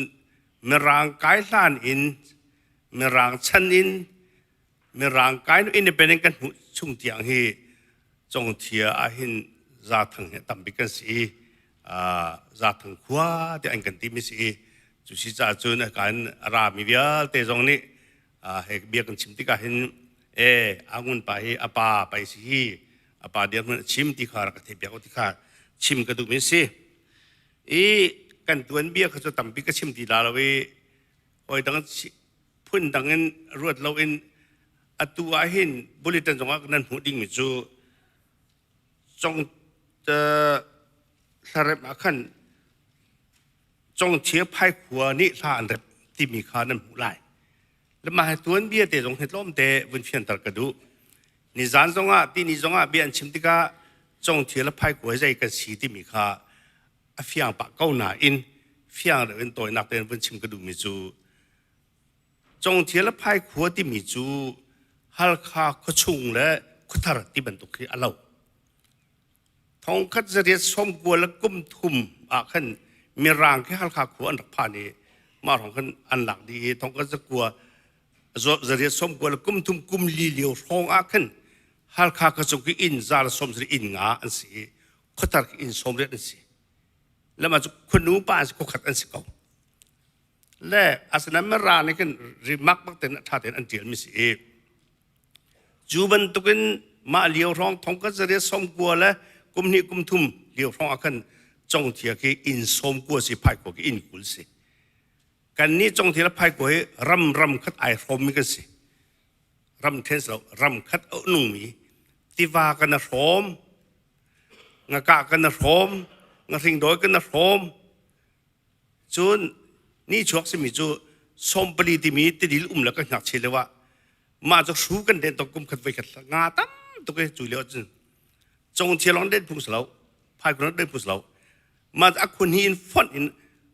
mirang kai hlan in mirang chan in mirang kai nu independent kan hmuh chung tiang hi congthia ah hin zathang hi tambik kan si i zathang khua te an kan ti mi si i cu si caah cun kan ra mi vialte zong nih he bia kan chim tikah hin e angun pa hi a pa pai si hi a pa dirhmun a chim ti kha rak ka theih piak ti kha chim ka duh mi si i. kan tuanbia kha cu tampi ka chim ti la lo i hawi dang phun dang in ruat lo in atu ah hin bulletin zongah nan hmuh dingmi cu cong hlarep ah khan congthia phai khua nih hla an rep timi kha nan hmuh lai. Le mah hi tuanbia te zong hi tlawmte vun fianter ka duh. Nizan zongah tini zongah bia an chim tikah congthia le phai khua zei kan si timi kha a fiang pah ko nain fiang deuh in tawinak tein vun chim ka duhmi cu Congthia le phai khua timi cu Halkha khuachung le khuathar ti bantuk khi a lo. Thongkhat zariat sawmkua le kum thum ah khan Mirang khi Halkha khua an rak phan i mah hrawng khan an lak dih i thongkhat zakua zariat sawmkua le kum thum kum li lio hrawng ah khan Halkha khuachung khi inn za le sawm sarih inn nga an si i khuathar khi inn sawmriat an si. Lama cu khuanu pa an si khuakhat an si ko. Le asinain Mirang nih khin rimak bak tein ṭha tein an ṭialmi si i Cu bantukin mah lio hrawng thongkhat zariat sawmkua le kum hnih kum thum lio hrawng ah khan congthia khi inn sawmkua si phaikua khi inn 20 si. Kannih congthia le phaikua hi ram ram khat ai hrawmmi kan si. Ram ṭhen si lo, ram khat a nungmi tiva kan a hrawm, ngakah kan a hrawm, ngahringdawi kan a hrawm, Cun nihchuak simi cu sawmpali timi tidil um le ka ngakchia lio ah mah cu hru kan den tong kum khat voi khat nga tam tuk i cu lio cun congthia lawng den phung si lo phaikun den phung si lo mah a khun hi in fonh in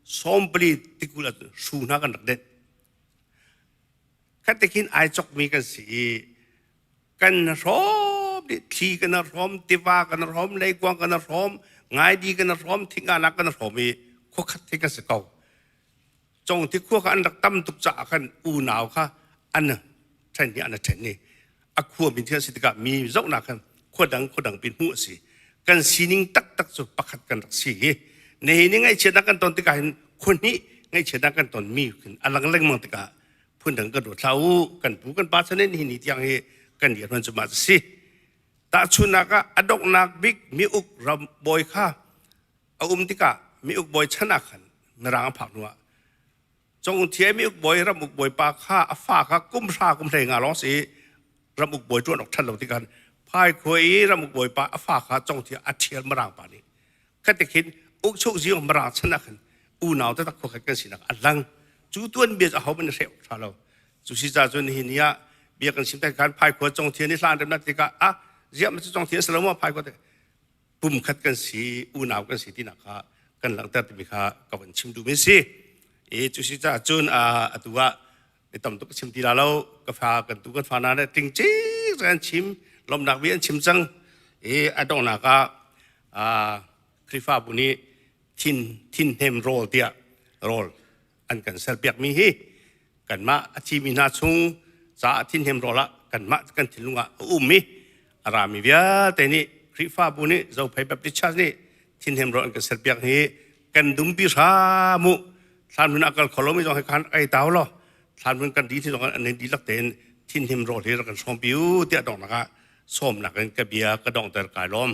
sawmpali tikul ah hru hna kan rak den khat te khin ai chokmi kan si i kan hrawm dih thli kan hrawm tiva kan hrawm leikuang kan hrawm ngaidi kan hrawm thinganak kan hrawm i khuakhat the kan si ko cong thi khua kha an rak tam tuk caah khan unau kha an ṭhen hi an ṭhen ni a khua min thil si tikah mi zohnak khan khua dang khua dang pin hmuh a si kan sining taktak cu pakhat kan rak si hi nihin ni ngaihchiatnak kan ton tikah hin khua hnih ngaihchiatnak kan ton mi a lang lengmang tikah phundang kan ruat hlah u kan pu kan pa chan in hi ni tiang hi kan dirhmun cu mah si tahchunnak ah a donghnak bik mi uk ram bawi kha a um tikah mi uk bawi chan ah khan mirang a phak hnuah cong thia mi uk bawi ram uk bawi pa kha a fa kha kum hra kum hlei nga lawng si ram uk bawi tuan ok than lo tikhan phai khuai i ram uk bawi pa a fa kha cong thia a thial mirang pa nih Khatte khin ukchuk zing mirang chan ah khan unau taktak khuakhat kan sinak a lang. Cu tuan bia cu aho hmanh hreh awk ṭha lo. Cu si ca cun nihin ni ah bia kan chim tai khan phaikhua congthian i hlan remnak tikah ah ziah ma cu congthian si lo maw phaikhua te pum khat kan si unau kan si tinak kha kan langhter timi kha ka van chim duhmi si. E cu si ca cun atu ah mi tam tuk ka chim ti la lo ka fa kan tu kan fa na le tling cik an chim lomnak bi an chim cang i a donghnak ah Khrihfabu nih thin thin hnem rawl tiah rawl an kan serpiak mi hi kanmah a thimi hna chung caah thin hnem rawl ah kanmah kan thinlung ah a um i a rami vialte nih Khrihfabu nih Zophei Baptist Church nih thin hnem rawl an kan serpiak hi kan dumpi hram u thlan hmun ah kal kho lomi zong hi khan ei tau law thlan hmun kan di thi zong an dihlak tein thin hnem rawl hi rak kan hrawmpi u tiah donghnak ah sawmnak in ka bia ka donghter kai lawm.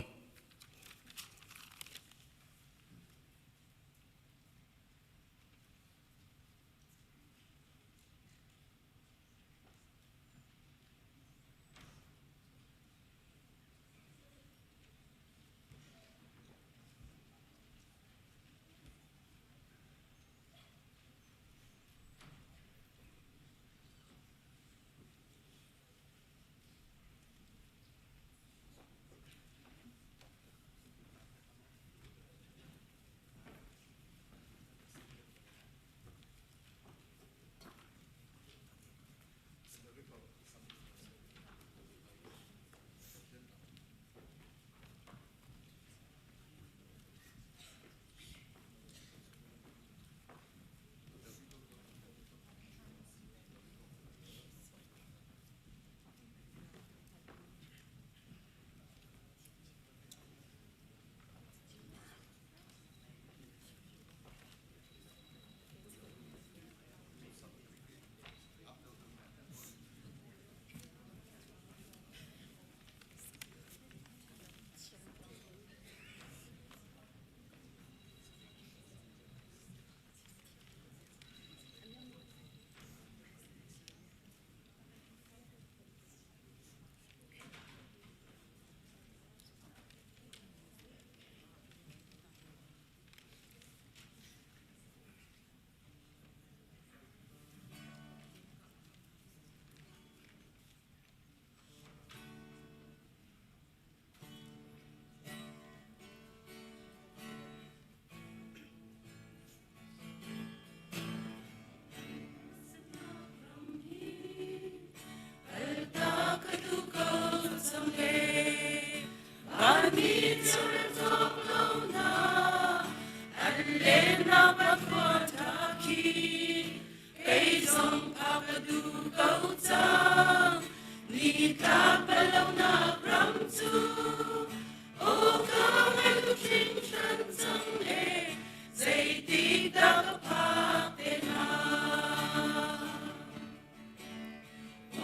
cang Ni tlak bal lonak ram cu Aw ka ngai tuk hringhran cang e Zeitik dah ka phak te hnga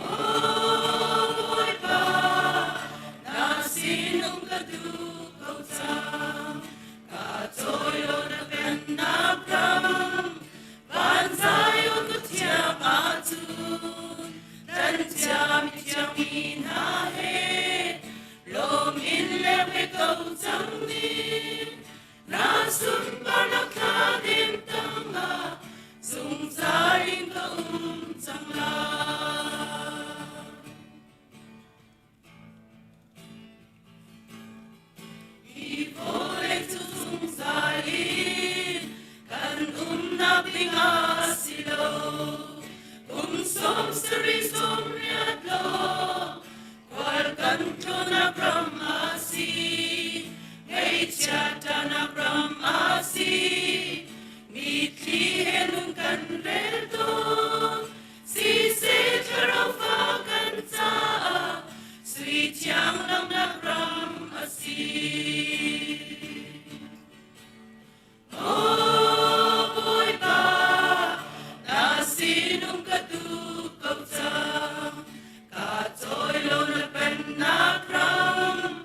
Aw Bawipa na sinum ka duh ko cang Ka cawi law na pennak ram Van Zion ka thiang ahcun Kan thiam thiangmi hna he lawm in leng ve ko cang ning Na sunparnak thla dim tangah zungzal in ka um cang lai. Hi vawlei cu zungzal in kan umnak ding a si lo. Kum 70 80 lawng khual kan tlunak ram a si. Ngeihchia ṭahnak ram a si. Mitthli he lung kan rel tawn. Siseh thlarau fa kan caah sui thiang langhnak ram a si. Aw Bawipa, na sinum ka duh ko cang, ka cawi lo na pennak ram,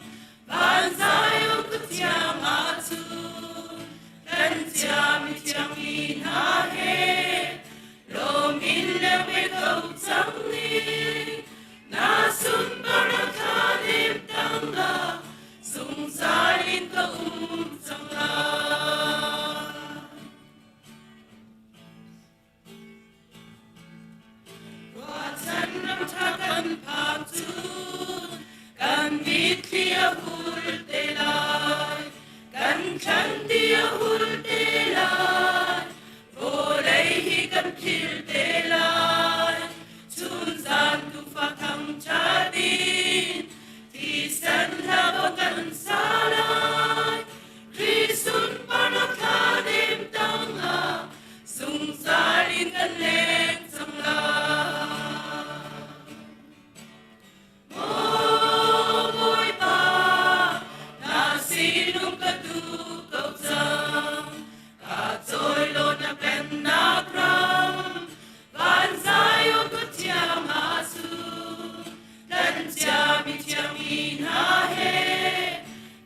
van Zion ka thiang ahcun, kan ciami thiangmi hna he lawm in leng ve ko cang ning na sunparnak thla lim tangah zungzal in ka um cang lai. Ruahchan ram ṭha kan phak cun kan mitthli a hul te lai, kan thlan ti a hul te lai, vawlei hi kan phil te lai. Chunzan tufa thangṭhat in thisen hla kan sa lai. Khrih sunparnak thla dem tangah zungzal in kan leng cang lai. Maw Bawipa, na sinum ka duh ko cang, ka cawi law na pennak ram, van Zion ka thiang ah cun, kan ciami thiangmi hna he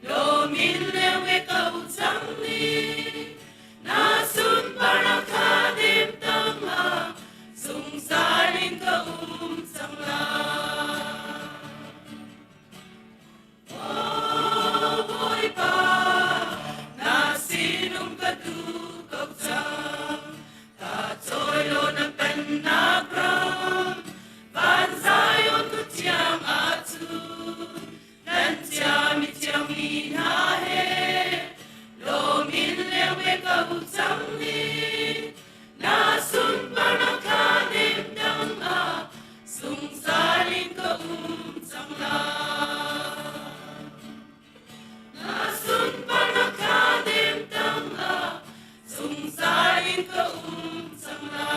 lawm in leng ve ko cang ning. Na sunparnak thla dim tangah zungzal in ka um cang lai. Aw Bawipa, na sinum ka duh ko cang, ka cawi law na pennak ram, van Zion ku thiang ahcun, nan ciami thiangmi hna he lawm in leng ve ko cang ning. Na sunparnak thla dim tangah zungzal in ka um cang lai. Na sunparnak thla dim tangah zungzal in ka um cang lai.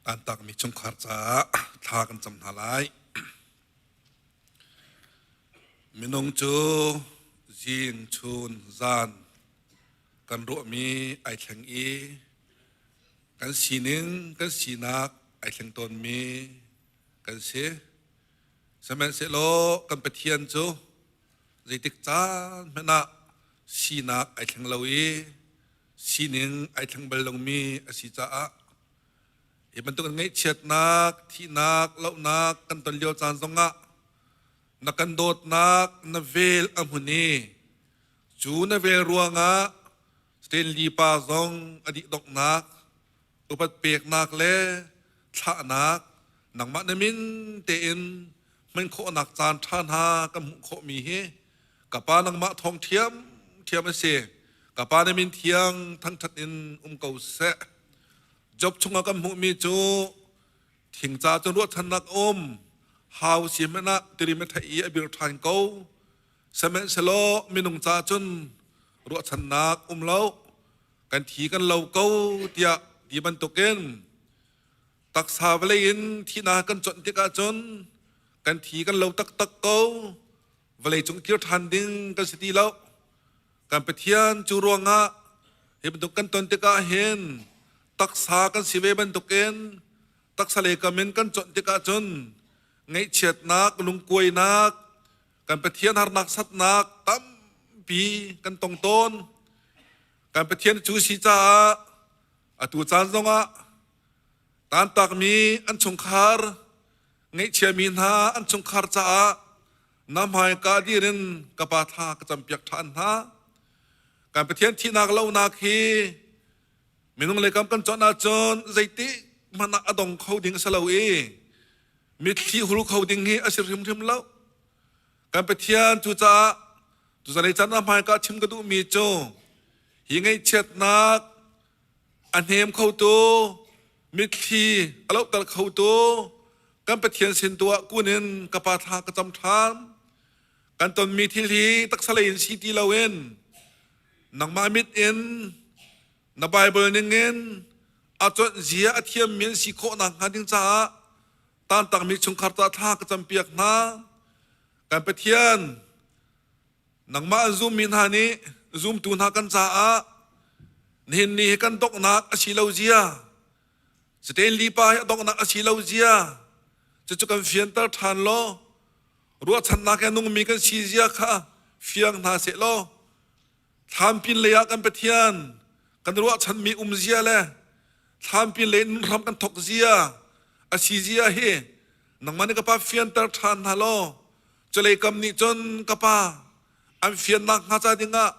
Tantakmi chungkhar caah thla kan cam hna lai. Minung cu Zing, chun, zan kan ruahmi ai thleng i kan sining, kan sinak ai thleng tawnmi kan si. Sihmanhsehlaw kan Pathian cu zeitik caan hmanh ah sinak ai thleng lo i sining ai thleng bal lomi a si caah hi bantuk ngaihchiatnak, thihnak, lohnak kan ton lio caan zongah na kan dawtnak na vel a hmun i cu na vel ruangah Stanley pa zong a dih donghnak upat peknak le thlahnak nangmah na min tein hman khawhnak caan ṭha hna kan hmuh khawhmi hi ka pa nangmah thawng ṭhiam ṭhiam a si. Ka pa na min thiang thangṭhat in um ko seh. Job chungah kan hmuhmi cu thingca cu ruahchannak um hau si hmanh ah tirim a theih i a bir ṭhan ko. Sihmanhsehlaw minung ca cun ruahchannak um lo. Kan thi kan lo ko tiah ti bantukin taksa vawlei in thihnak kan conh tikah cun kan thi kan lo taktak ko. Vawlei cung kir ṭhan ding kan si ti lo. Kan Pathian cu ruangah hi bantuk kan ton tikah hin taksa kan si ve bantukin taksa lei kam in kan conh tikah cun ngaihchiatnak, lungkuainak, kan Pathian harnak satnak tampi kan tong tawn. Kan Pathian cu si caah atu caan zongah tantakmi an chungkhar, ngaihchiami hna an chungkhar caah na hmaika dir in ka pa thla ka campiak ṭhan hna. Kan Pathian thihnak lonak hi minung lei kam kan chawnh ahcun zeitik hmanh ah a dong kho ding a si lo i mitthli hul kho ding hi a si hrimhrim lo. Kan Pathian cucaah tuzalei caan ah hmaika chim ka duhmi cu hi ngaihchiatnak a hnem khotu mitthli a lohter khotu kan Pathian sin tu ah kun in ka pa thla ka cam ṭhan. Kan tonmi thil hi taksa lei in si ti loin nangmah mit in na Bible ningin a conh zia a thiammi an si khawh nakhnga ding caah tantakmi chungkhar ca thla ka campiak hna. Kan Pathian, nangmah an zummi hna nih zumtu hna kan caah nihin ni hi kan donghnak a si lo zia, Stanley pa hi a donghnak a si lo zia, cucu kan fianter ṭhan law, ruahchannak he nungmi kan si zia kha fiang hna seh law, Thlam pinlei ah kan Pathian kan ruahchanmi um zia le thlam pinlei in hram kan thok zia a si zia hi nangmah nih ka pa fianter ṭhan hna law culei kam nih cun ka pa an fiannak hnga ca dingah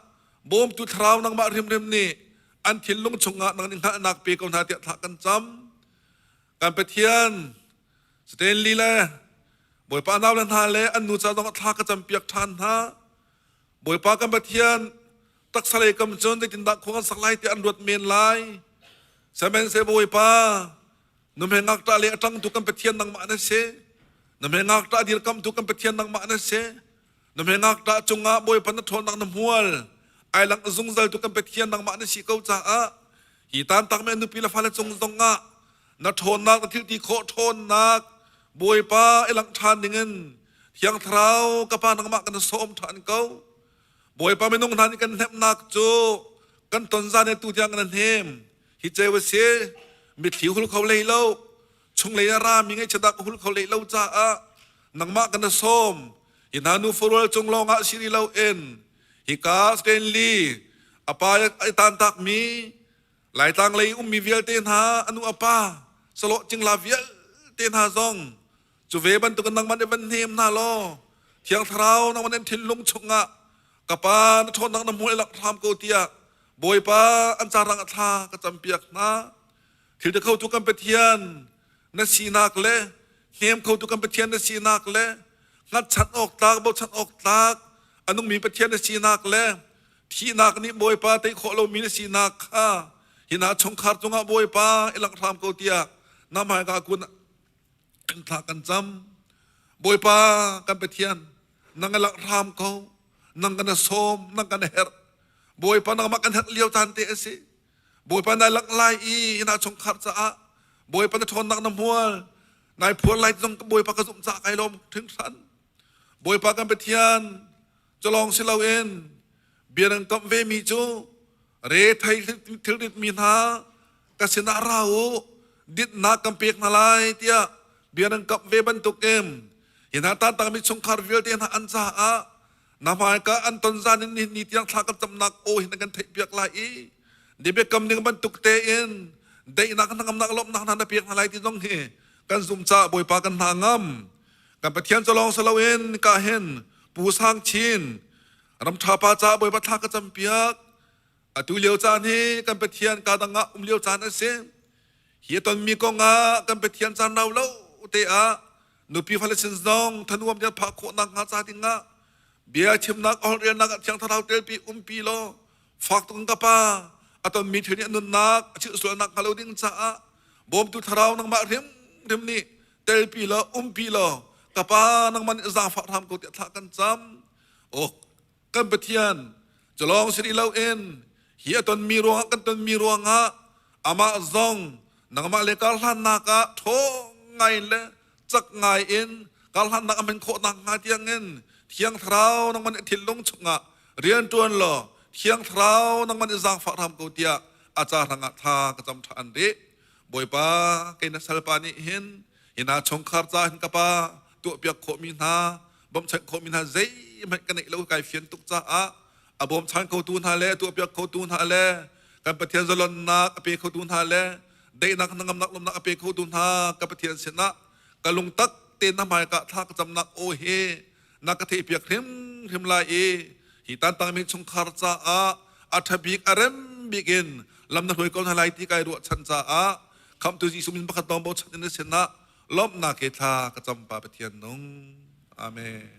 bawmtu thlarau nangmah hrimhrim nih an thinlung chungah nang nih hngalhnak pe ko hna tiah thla kan cam. Kan Pathian Stanley le Bawipa nau le hna le an nu ca zong thla ka campiak ṭhan hna. Bawipa kan Pathian taksa lei kam cun zeitindah khua kan sak lai tiah an ruat men lai. Sihmanhsehlaw Bawipa numhe ngakṭah le a ṭangtu kan Pathian nangmah na si. Numhe ngakṭah dirkamtu kan Pathian nangmah na si. Numhe ngakṭah cungah Bawipa na ṭhawnnak na hmual. Ai lang zungzal tu kan Pathian nangmah na si ko caah hi tantak me nupi le fale cung zongah na ṭhawnnak na thilti khawh ṭhawnnak Bawipa i langh ṭhan dingin Thiang Thlarau ka Pa nangmah kan sawm ṭhan ko. Bawipa minung hna nih kan hnemhnak cu kan ton zan he tu tiang kan hnem. Hi ceu a si, mitthli hul kho lei lo, chunglei a rami ngaihchiatnak hul kho lei lo caah nangmah kan sawm. Hi hna nu farual cung lawngah si rih loin hika Stanley a pa ai tantakmi Laitlang lei ummi vialte hna a nu a pa salawh cingla vialte hna zong cu ve bantukin nangmah nih van hnem hna law Thiang Thlarau nangmah nih an thinlung chungah ka pa na ṭhawnnak na hmuh lak hram ko tiah Bawipa an carang a thla ka campiak hna. Thil ti khotu kan Pathian na sinak le hnem khotu kan Pathian na sinak le hngatchan awk tlak bochan awk tlak a nungmi Pathian na sinak le Thihnak nih Bawipa tei khawh lomi na sinak kha hi hna chungkhar cungah Bawipa i langh hram ko tiah na hmaika kun kan thla kan cam. Bawipa kan Pathian, nang i langh hram ko. Nang kan sawm, nang kan herh. Bawipa nangmah kan herh lio caan te a si. Bawipa nai langh lai i hi hna chungkhar caah Bawipa na ṭhawnnak na hmual. Nai phuan lai zong Bawipa ka zumh caah kai lawm hringhran. Bawipa kan Pathian, Culong si loin bia nan kamh ve mi cu re thei thilrit mi hna ka sinah ra u ditnak kan pek hna lai tiah bia nan kamh ve bantukin hi hna tantangmi chungkhar vialte hna an caah na hmaika an ton zan in nihin ni tiang thla kan camnak aw hin kan theihpiak lai i ni biakam ning bantuk tein daihnak hnangamnak lawmhnak hna na pek hna lai ti zong hi kan zum caah Bawipa kan hna ngam. Kan Pathian cu lawng si loin ka hin Pu Sang Chin ramṭha pa caah Bawipa thla ka campiak. Atu lio caan hi kan Pathian ka dang ah um lio caan a si. Hi a tonmi kong ah kan Pathian caan rau lo te ah nupi fale sin zong thanuam tiang phah khawh nak hnga ca ding ah bia chimnak a holhrelnak ah Thiang Thlarau telpi umpi law fak tuk in ka pa a tonmi thil nih a nunnak a chilh sualnak hnga lo ding caah bawmtu thlarau nangmah hrimhrim nih telpi law umpi law ka pa nangmah nih zaangfah hram ko tiah thla kan cam. Oh kan Pathian culawng si rih loin hi a tonmi ruangah kan tonmi ruangah amah zong nangmah le karhlannak ah ṭhawng ngai le cak ngai in karhlannak a hman khawh nakhnga tiangin Thiang Thlarau nangmah nih thinlung chungah rian ṭuan law Thiang Thlarau nangmah nih zaangfah hram ko tiah a ca hrangah thla ka cam ṭhan rih. Bawipa kei na salpa nih hin hi hna chungkhar ca hin ka pa tuahpiak khawhmi hna bawmhchanh khawhmi hna zeihmanh ka neih lo kai fian tuk caah a bawmchan khotu hna le a tuahpiak khotu hna le kan Pathian zalonnak a pe khotu hna le daihnak hnangamnak lawmnak a pe khotu hna ka Pathian sinah ka lungtak te na hmaika thla ka camnak aw hi na ka theihpiak hrimhrim lai i hi tantangmi chungkhar caah a ṭha bik a rem bik in lam na hruai ko hna lai ti kai ruahchan caah khamhtu Jesuh min pakhat lawng bochan in na sinah lawmhnak he thla ka cam pa Pathian nung. Amen.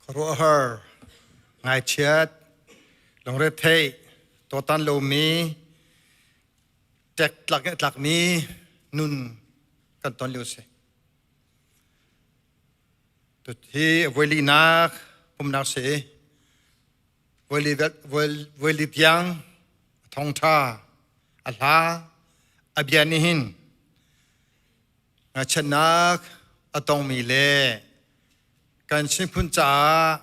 Khuaruahhar, ngaichiat, lungretheih, tuaktan lomi, ṭek tlak in a tlakmi nun kan ton lio a si. Hi voilinak pumnak si i voili tiang a thawngṭha, a hla, a bia nih hin Ngaichiatnak a tongmi le kan miphun caah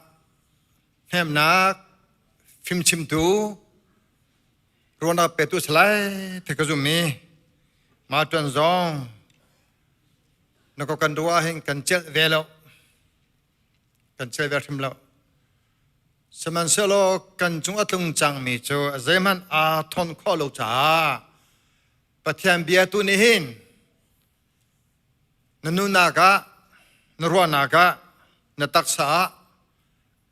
hnemhnak fimchimtu ruahnak petu a si lai ti ka zumh i mah ṭuan zong na ka kan ruah ahhin kan celh ve lo. Kan celh ve hrim lo. Sihmanhsehlaw kan cung a tlung cangmi cu zeihmanh aa thawn khawh lo caah Pathian bia tu nih hin na nunnak ah, na ruahnak ah, na taksa ah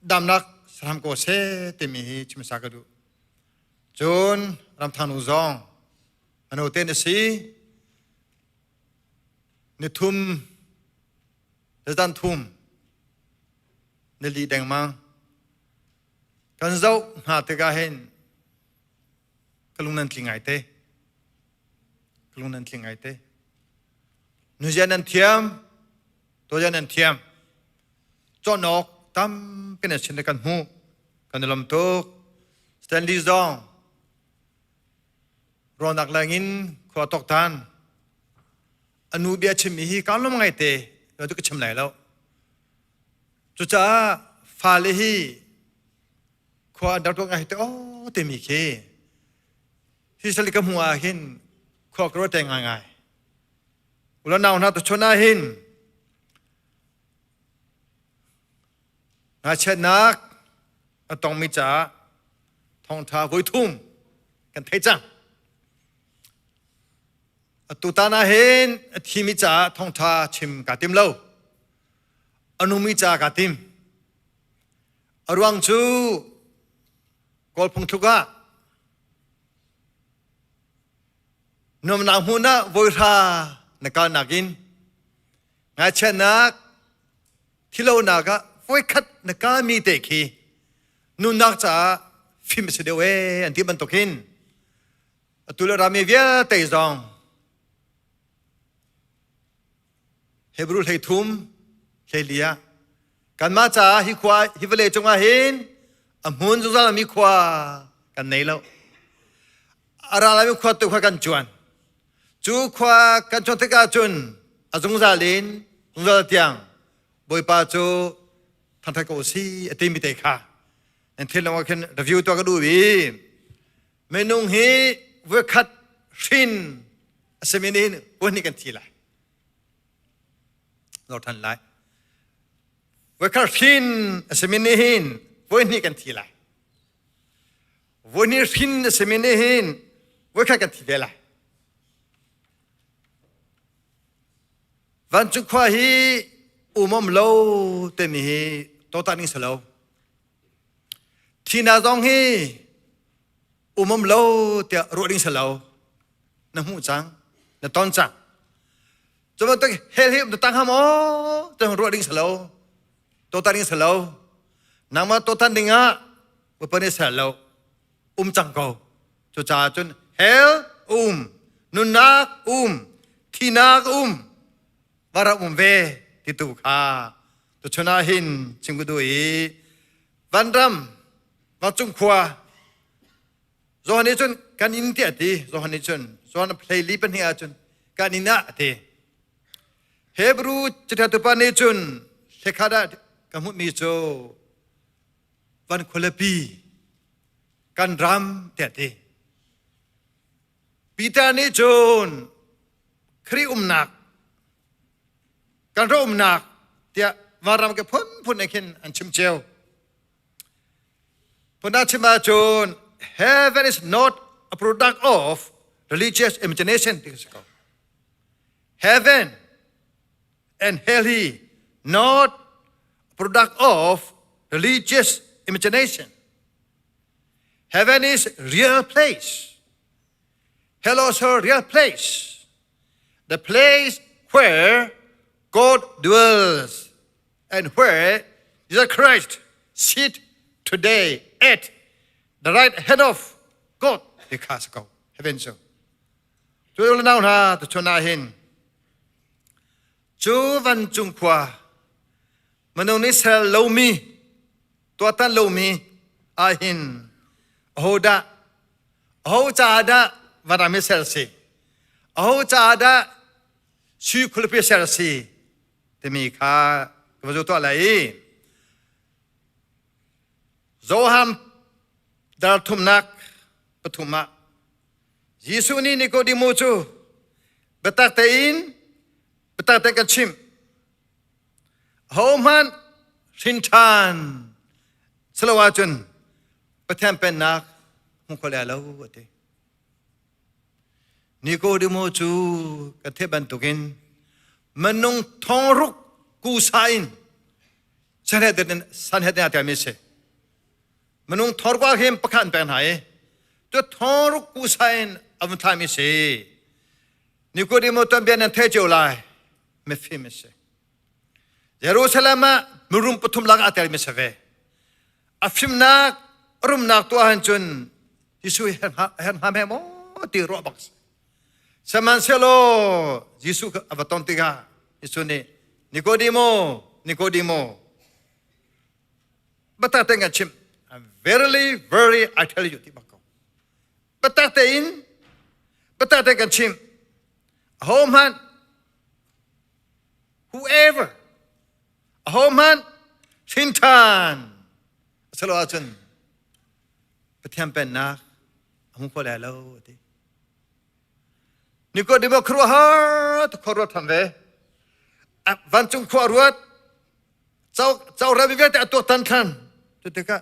damnak saram ko seh timi hi chim sa ka duh. Cun ramthang nu zong ano te na si ni thum le zan thum na li dengmang kan zoh hna tikah hin Ka lung nan tling ngai te. Ka lung nan tling ngai te. Nuzia nan thiam, tawia nan thiam. Cawnawk tampi nan sin kan hmuh. Kan i lawm tuk. Stanley zong rawnak leng in khua tok tan. Anu bia chimmi hi kaan lawm ngai te. Tu ka chim lai lo. Cucaah fale hi khua an rak tuak ngai te aw timi khi hi sali ka hmu ah hin khua ka ruat te ngai ngai ula nau hna tu chon ah hin ngaichiatnak a tongmi caah thawngtha voi thum kan thei cang atu tan ah hin a thimi caah thawngtha chim kaa tim lo a nungmi caah kaa tim A ruang cu Kawl phungthluk ah nuamnak hmun ah voihra na kalnak in ngaichiatnak thilonak ah voikhat na kalmi te khi nunnak caah fim a si deuh ee an ti bantuk hin atu le rami vialte zong Hebrew 13 hleili ah kanmah caah hi khua hi vawlei cungah hin a hmun zungzal mi khua kan nei lo a ral mi khua tu kha kan cuan cu khua kan cuan tikah cun a zungzal in zungzal tiang bawipa cu thangthat ko si a timi te kha nan thinlung ah khin review tuah ka duh i minung hi voikhat hrin a simi nih hin kan thi lai Lor than lai. Voikhat hrin a simi nih hin voihnih kan thi lai. Voihnih hrin a simi nih hin voikhat kan thi ve lai. Vancung khua hi umam lo timi hi totan ning si lo. Thina zong hi umam lo tiah ruah ding si lo. Na hmuh cang, na ton cang. Cu bantuk hell hi um tang ham aw te ruah ding si lo. Totan ding si lo. Nangmah totan ding ah Bawipa nih ser lo. Um cang ko. Cucaah cun hell um, nunnak um, thinak um, varam um ve ti tu kha tuchun ah hin chim ka duh i vanram vancung khua Johan nih cun kan inn tiah a ti. Johan nih cun Johan hlei pahnih ah cun kan inn ah a ti. Hebrew caṭialtu pa nih cun hlekhat ah ka hmuhmi cu van khualipi kan ram tiah a ti. Peter nih cun Khrih umnak kan ram umnak tiah vanram ke phunphun in khin an chim cio. Phundang chim ahcun heaven is not a product of religious imagination ti si ko. Heaven and hell hi not a product of religious imagination. Heaven is real place. Hell also real place. The place where God dwells and where Jesus Christ. sit today at the right hand of God ti kha si ko heaven cu. Cu le nau hna tuchun ah hin cu vancung khua minung nih ser lomi tuahtan lomi ahhin ahodah aho caah dah vanram hi ser si aho caah dah sui khualipi ser si timi kha ka va zoh tuah lai i Johan dar thumnak pathum ah Jesuh nih Nikodemo cu biatak tein biatak tein kan chimh ahohmanh hrin ṭhan si lo ahcun Pathian Pennak hmu kho lai lo a ti. Nikodemo cu kan theih bantukin minung thongruk kusa in Sanhedrin Sanhedrin ah telmi si. Minung thorkua hin pakhat an pek hna i cu thongruk kusa in a vun thlahmi si. Nikodemo tuanbia nan thei cio lai. Mifim a si. Jerusalem ah mirum pathum lakah a telmi si ve. A fimnak, a rumnak tuah han cun Jesuh her hnga hme maw ti ruah bak si. Sihmanhsehlaw Jesuh a va ton tikah Jesuh nih Nikodemo, Nikodemo, biatak tein kan chimh. Verily, verily, I tell you ti bak ko. Biatak tein, biatak tein kan chimh. Ahohmanh whoever ahohmanh hrin ṭhan a si lo ahcun Pathian Pennak a hmu kho lai lo a ti. Nikodemo khuaruahhar tuk khua ruat tham ve. Vancung khua ruat cau rabi vialte a tuaktan than. Cu tikah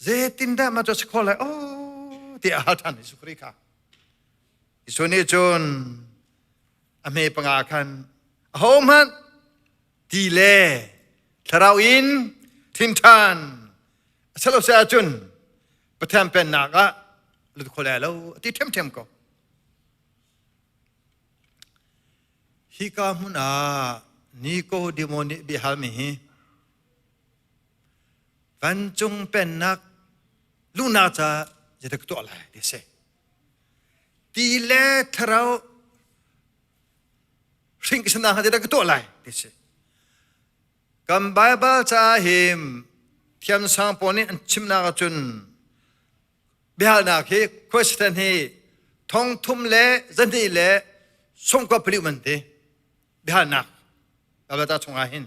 zeitindah mah cu a si kho lai oh ti a hal ṭhan Jesuh Khrih kha. Jesuh nih cun a hme panga khan ahohmanh ti le thlarau in thin ṭhan a si lo si ahcun Pathian pennak ah lut kho lai lo a ti ṭhiamṭhiam ko. Hika hmun ah Nikodemo nih biahalmi hi vancung pennak luhnak ca zeidah ka tuah lai ti a si. Ti le thlarau hring ka si nakhnga zeidah ka tuah lai ti si. Kan Baibal caah hi thiamsang pawl nih an chimnak ahcun biahalnak hi question hi thong thum le zahnih le sawmkua pali um an ti biahalnak Baibal ca chungah hin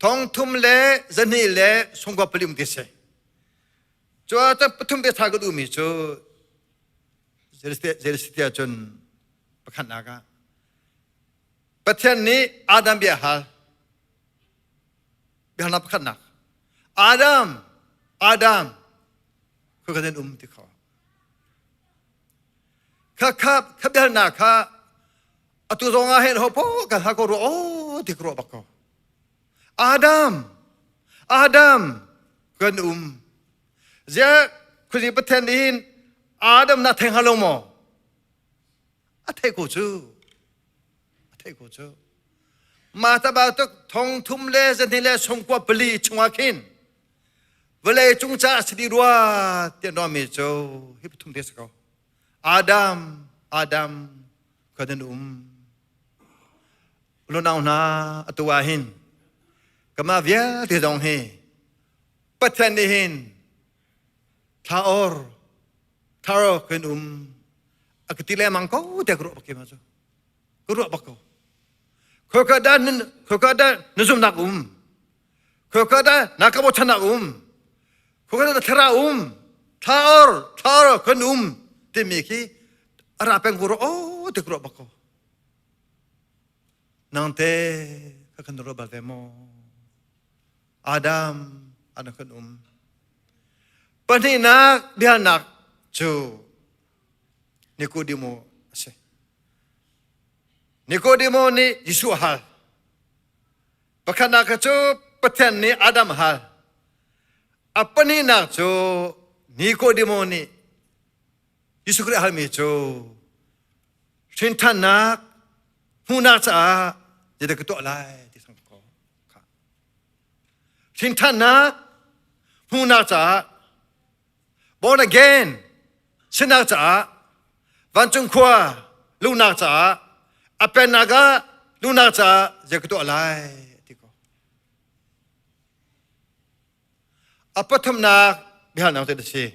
thong thum le zahnih le sawmkua pali um ti si. Cu ah pathum te tha ka duhmi cu Zeicahtiah cun pakhatnak ah Pathian nih Adam bia hal. Biahalnak pakhatnak. Adam, Adam, khoi ka um ti kho. Kha kha kha biahalnak kha atu zong ah hin ho po kan ha ko ru o ti ko bak ko. Adam, Adam, kan um. Zia khuzi Pathian nih hin Adam na theng halo maw? A theih ko cu. A theih ko cu. Ma ta ba tuk thong thum le zahnih le sungkua pali chungah khin vawlei cung ca a si dih rua tiah mi cu hi pathum te si ko. Adam, Adam, kan in um. Lunau hna atu ah hin kama vialte zong hi Pathian nih hin thla or tharo kan um a ka ti lengmang ko tiah ka ruah bak ke ma cu ka ruah bak ko khoika dah khoika dah na zumhnak um khoika dah na ka bochannak um khoika dah na thlarau um thla or thla or kan um timi khi a ra peng ko ro o ti ka ruah bak ko Nang te ka kan ruah bal ve maw? Adam an kan um. Pahnihnak biahalnak cu Nikodemo a si. Nikodemo nih Jesuh a hal. Pakhatnak cu Pathian nih Adam a hal. A pahnihnak cu Nikodemo nih Jesuh Khrih a halmi cu hrinthannak hmuhnak caah zeidah ka tuah lai ti sang ko. Hrinthannak. Hmuhnak caah born again sinak caah vancung khua luhnak caah a pennak ah luhnak caah zei ka tuah lai ti ko. A pathumnak biahalnak cu a si.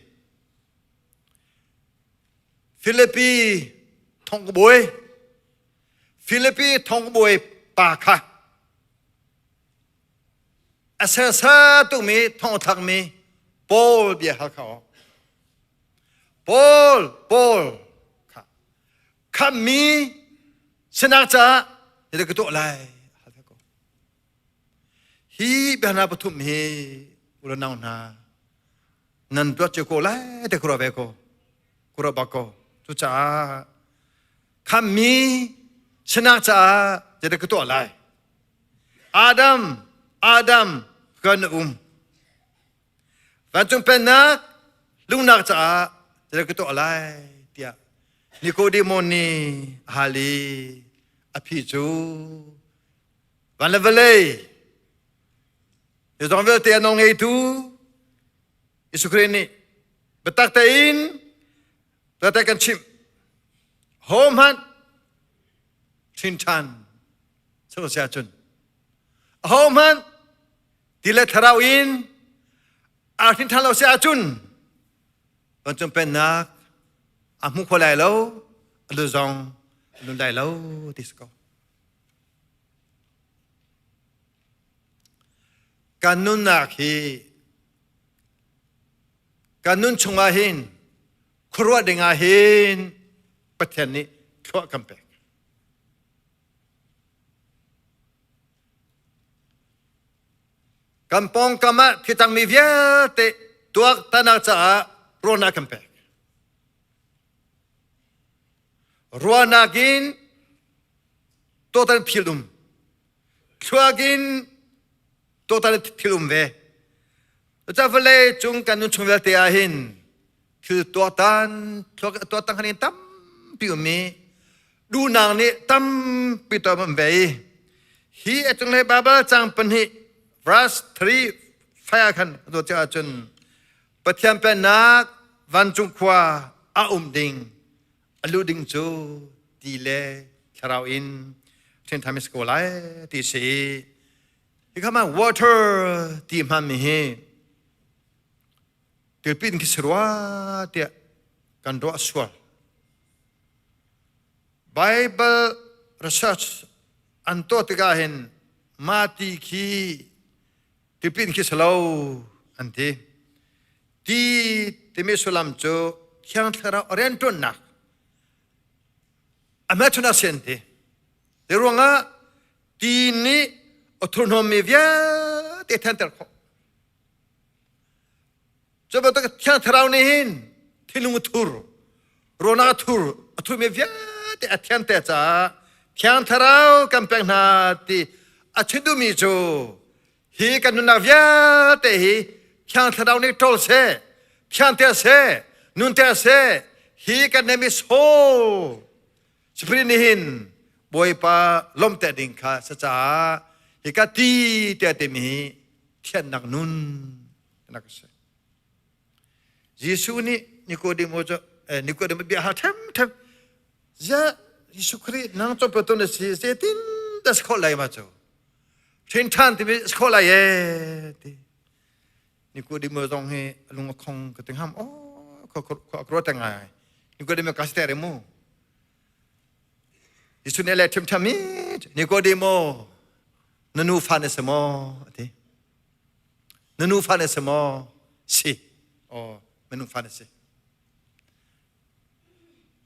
Filipi thongbawi Filipi thongbawi pa kha a sersa tukmi thongthlakmi Paul bia hal kha awk. Paul Paul kha khammi sinak caah hi ka tuah lai. Hi biahna pathum hi ulanau hna nan tuat cio ko lai te kura ve ko kura bak ko cucaah khammi sinak caah te ka tuah lai Adam Adam kan um vancung pennak lungnak caah te ka tuah lai tiah Nikodemo nih a hal i a phi cu Van le vawlei zeizong vialte a nawl ngeitu Jesuh Khrih nih biatak tein biatak kan chimh ho hmanh ṭhin ṭhan si ahcun aho hmanh ti le thlarau in aa hrin ṭhan lo si ahcun vancung pennak a hmu kho lai lo a lu zong a lun lai lo ti si ko. Kan nunnak hi kan nun chungah hin khuaruah dingah hin Pathian nih thlua kan pek. Kan pawngkam ah thitangmi vialte tuaktanak caah ruahnak kan pek. Ruahnak in total phil um thluak in total thil um ve ca vawlei cung kan nun chung vialte ah hin thil tuaktan thluak tuaktan khan in tampi um i duhnak nih tampi tuah um ve i hi a cunglei Bible cang pahnih verse 3 5 ah khan dawt ahcun Pathian pennak vancung khua a um ding a luh ding cu ti le thlarau in ṭhen ṭhan si ko lai ti si. Hi kha ma water ti hmanmi hi tilpin khi si rua tiah kan ruah sual. Bible research an tuah tikah hin mah ti khi Tipin khi si lo an ti. Ti timi sullam cu Thiang Thlarau rianṭuannak a hmelchunh a si an ti. Ti ruangah ti nih a thurhnawmmi vialte thianter khawh. Cu bantuk Thiang Thlarau nih hin thinlung a thur, rawnak a thur, a thurmi vialte a thianter caah Thiang Thlarau kan pek hna ti a chim duhmi cu hi kan nunnak vialte hi Thiang Thlarau nih ṭawl seh, thianter seh, nunter seh, hi kan nemi soul Spirit nih hin Bawipa lawmhter ding kha sa caah hika ti tiah timi hi thiannak nun nak a si. Jesuh nih Nikodemo cu Nikodemo bia hal ṭhemṭhem ziah Jesuh Khrih nang cawnpiaktu na si zeitin dah si khawh lai ma cu hrin ṭhan timi si khawh lai ee ti Nikodemo zong hi a lung a khong ka ti hngam oh khua ruat ngai Nikodemo ka si ter mu Jesuh nih le ṭhimṭhem i Nikodemo na nu fa na si maw a ti Na nu fa na si maw? Si. Aw, minung fa na si.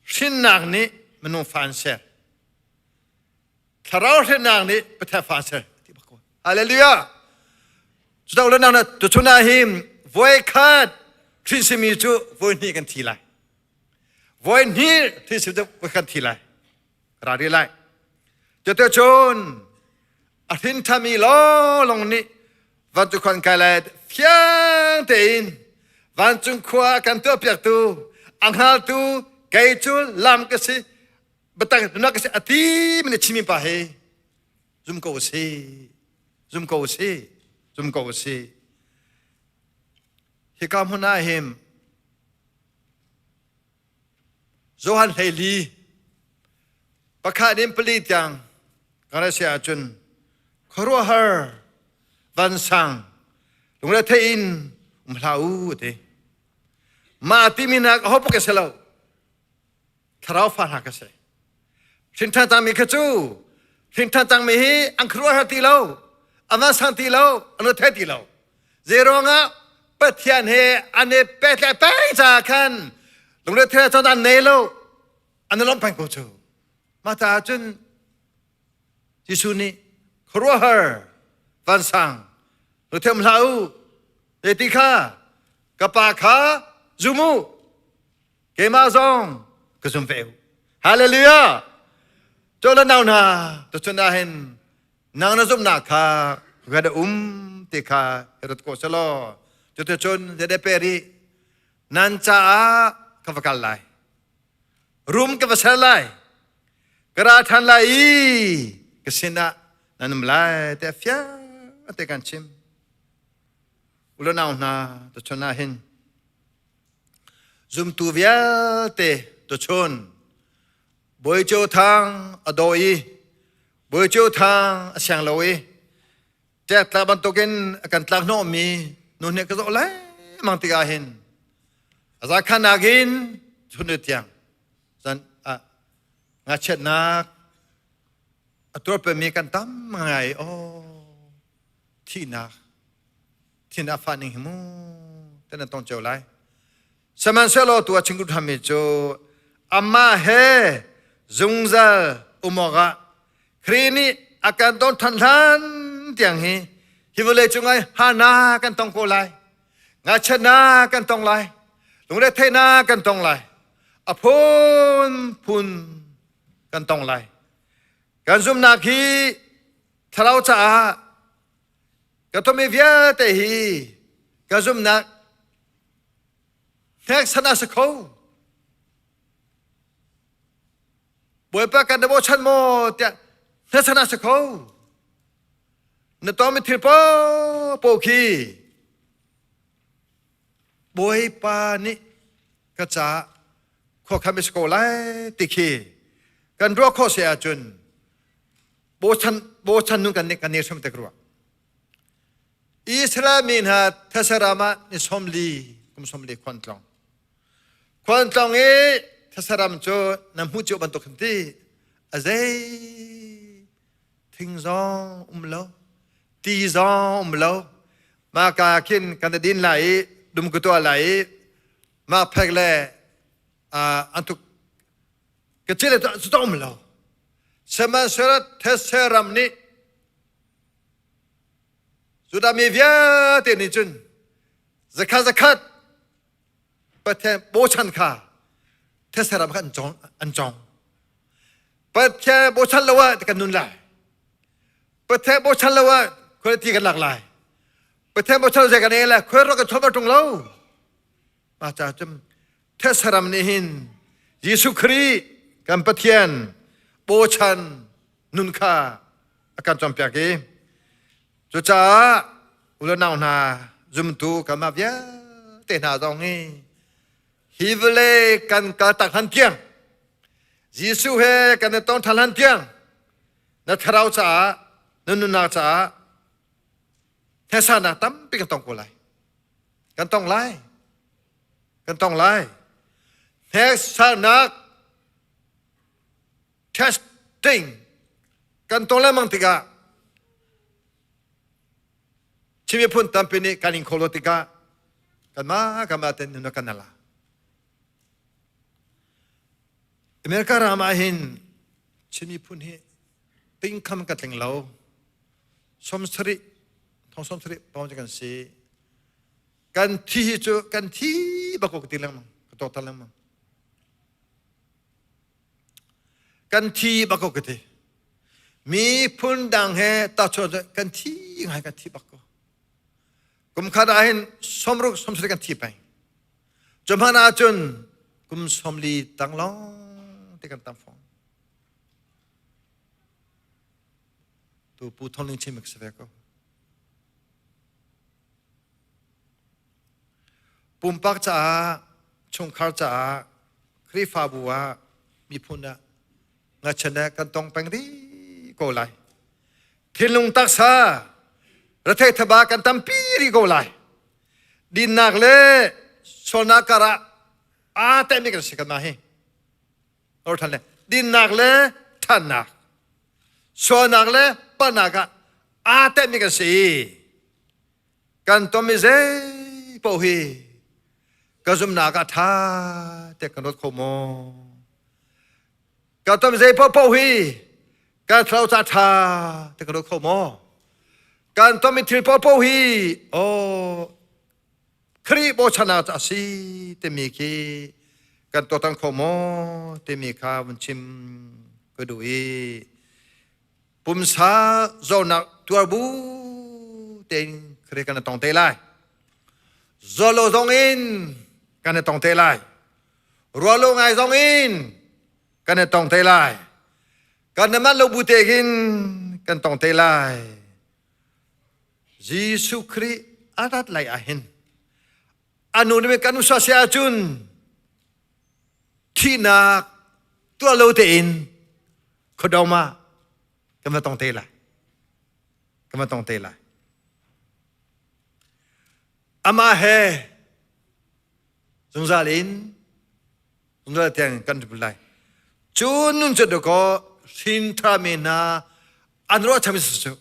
Hrinnak nih minung fa an ser. Thlarau hrinnak nih Pathian fa an ser. Hallelujah. Cutak le nang na tuchun ah hin voi khat hrin simi cu voi hnih kan thi lai. Voi hnih hrin simi cu voi khat thi lai. Ra ri lai. Cuticun a hrin ṭhami lawnglawng nih vancung khua an kai lai fiang tein vancung khua a kan tuahpiaktu a hngaltu kei cu lam ka si biatak nunnak ka si a ti mi na chimmi pa hi zum ko u si zum ko u si zum ko u si. Hika hmun ah hin Johan 14 pakhat in pali tiang kan si ahcun khuaruahhar vansang lungrethei in um hlah u a ti. Mah timi hna ka hopak a si lo. Thlarau fa hna ka si. Hrinṭhan cangmi kha cu hrinṭhan cangmi hi an khuaruahhar ti lo, an vansang ti lo, an rethei ti lo. Zeiruangah Pathian he an i pehtlaih peng caah khan lungrethei caan an nei lo, an i lawmh peng ko cu. Mah caah cun Jesuh nih khuaruahhar vansang ruthiam hlah u zeiti kha ka pa kha zum u keimah zong ka zum ve u hallelujah cho le nau hna tuchun ah hin nang na zumhnak kha ka da um ti kha herot ko selaw cuticun zede peri nan caah ka va kal lai Rum ka va ser lai. Ka ra ṭhan lai i ka sinah nan um lai tiah fiang te kan chim. Ulonau hna tuchun ah hin zumtu vialte tuchun Bawi Ceu Thang a daw i Bawi Ceu Thang a siang lo i ṭektlak bantukin a kan tlak hnawhmi nu nih ka zoh lengmang tikah hin a zakhanak in chun tiang zan ah ngachiatnak a tuarpemi kan tam ngai oh thihnak thihnak fa ning hi mu te nan tong cio lai sihmanhsehlaw tu a chingkut hami cu amah he zungzal um awkah Khrih nih a kan ton than hlan tiang hi hi vawlei cungah hana kan tong ko lai ngachatnak kan tong lai lungretheihnak kan tong lai a phunphun kan tong lai kan zumhnak hi thlarau caah ka tonmi vialte hi ka zumhnak hneksan a si kho Bawipa kan na bochan maw tiah hneksan a si kho Na tonmi thil paohpaoh khi Bawipa nih ka caah khuakhan si ko lai ti khi kan ruah khawh si ahcun bochan bochan nun kan kan nei hrim te ka ruah. Israel mi hna Thesara ah ni 40 kum 40 khuan tlong. Khuan tlong i Thesaram cu na hmuh cio bantuk khin ti a zei thing zong um lo ti zong um lo mah ka khin kan din lai i dum ka tuah lai i mah phek le an tuk ka cile cu ta um lo sihmanhsehlaw thetse ram nih Judah mi vialte nih cun zakhat zakhat Pathian bochan kha thetse ram kha an cawng an cawng Pathian bochan lo ah kan nun lai Pathian bochan lo ah khualti kan lak lai Pathian bochan lo zei kan ei lai khual ro kan chom tung lo ma cha cum thetse ram nih hin Jesuh Khrih kan Pathian bochan nun kha a kan cawnpiak i Cucaah unau hna zumtu kanmah vialte hna zong hi hi vawlei kan kaltak hlan tiang Jesuh he kan i tong ṭhan hlan tiang na thlarau caah na nunnak caah hnesanak tampi kan tong ko lai. Kan tong lai. Kan tong lai. Hneksanak testing kan tong lengmang tikah Chin miphun tampi nih kan in kho lo tikah kanmah kanmah ten nun kan ala. America ram ah hin Chin miphun hi tingkham ka tling lo 70 thong 70 pawng kan si kan thi hi cu kan thi bak ko ka ti lengmang ka tok lengmang Kan thi bak ko ka ti. Miphun dang he tahchuan kan thi ngai kan thi bak ko. Kum khat ah hin 60 70 kan thi peng. Cu hmanh ahcun kum 40 tang lawng te kan tam fawn. Tu Pu Thong Ling chim ka si ve ko. Pumpak caah, chungkhar caah, Khrihfabu ah, miphun ah ngachan ah kan tong peng rih ko lai. Thinlung taksa rethei thaba kan tampi rih ko lai. Dinnak le sualnak karah aa temi kan si kan mah hi. Or than le dinnak le thannak sualnak le palhnak ah aa temi kan si. Kan tonmi zei paoh hi ka zumhnak ah ṭha te kan ruat kho maw? Ka ton zei paoh hi kan thlarau ca ṭha te kan ruat kho maw? Kan tonmi thil paoh hi oh Khrih bochan ah a si timi khi kan tuaktan kho maw timi kha vun chim ka duh i pumsa zawnak tuar bu tein Khrih kan tong te lai. Zawlo zong in kan i tong te lai. Rualo ngai zong in kan i tong te lai. Kan i manh lo bu te hin kan tong te lai. Jesuh Khrih a rat lai ah hin anu nih kan usah si ahcun thihnak tuah lo tein khuadawm ah kan va tong te lai. Kan va tong te lai. Amah he zungzal in zungzal tiang kan ri lai. Cu nun cu dakaw hrin ṭhami hna an ruahchan cu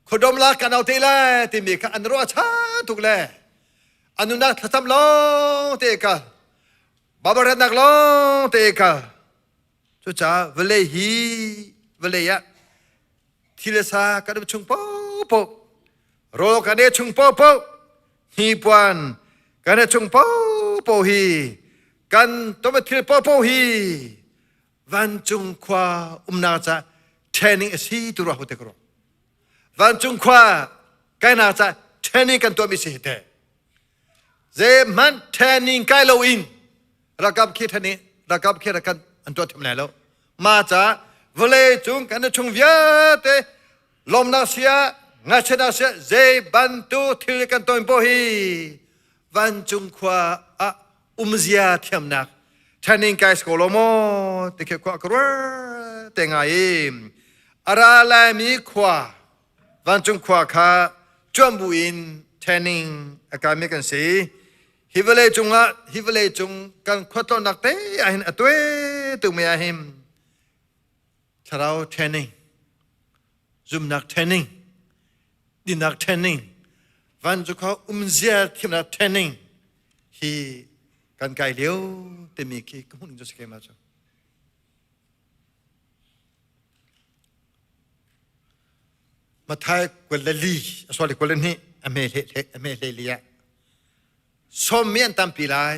khuadawm la kan au te lai timi kha an ruahchan tuk le an nunnak thlacam lawng te ka babaretnak lawng te ka Cucaah vawlei hi vawlei ah thil le sa kan um chung paohpaoh rawl kan ei chung paohpaoh hnipuan kan ei chung paohpaoh hi kan tawm thil paohpaoh hi vancung khua umnak ca training a si tu ruah te ko vancung khua kainak ca training kan tuahmi si hi te Zeihmanh training kai loin rakap khi thani rakap khi rakan an tuah thiam lai lo. Ma ca vawlei cung kan chung vialte lawmnak sia ngachiatnak sia zei bantuk thil kan ton po hi vancung khua ah umzia thiamnak training kai ko lo mo ti khi khua ka ruar te ngai ara lai mi khua Vancung khua kha cuan bu in training a kaimi kan si. Hi vawlei cungah hi vawlei cung kan khuatlawnnak te ahhin a tuai tukmi ahhin thlarau training, zumnak training, dinnak training, vancung khua umzia thiamnak training hi kan kai lio timi khi ka hmuh ning cu si keimah cu. Mathai 24 sorry 22 a me hle a me hle li ah sawmmi an tampi lai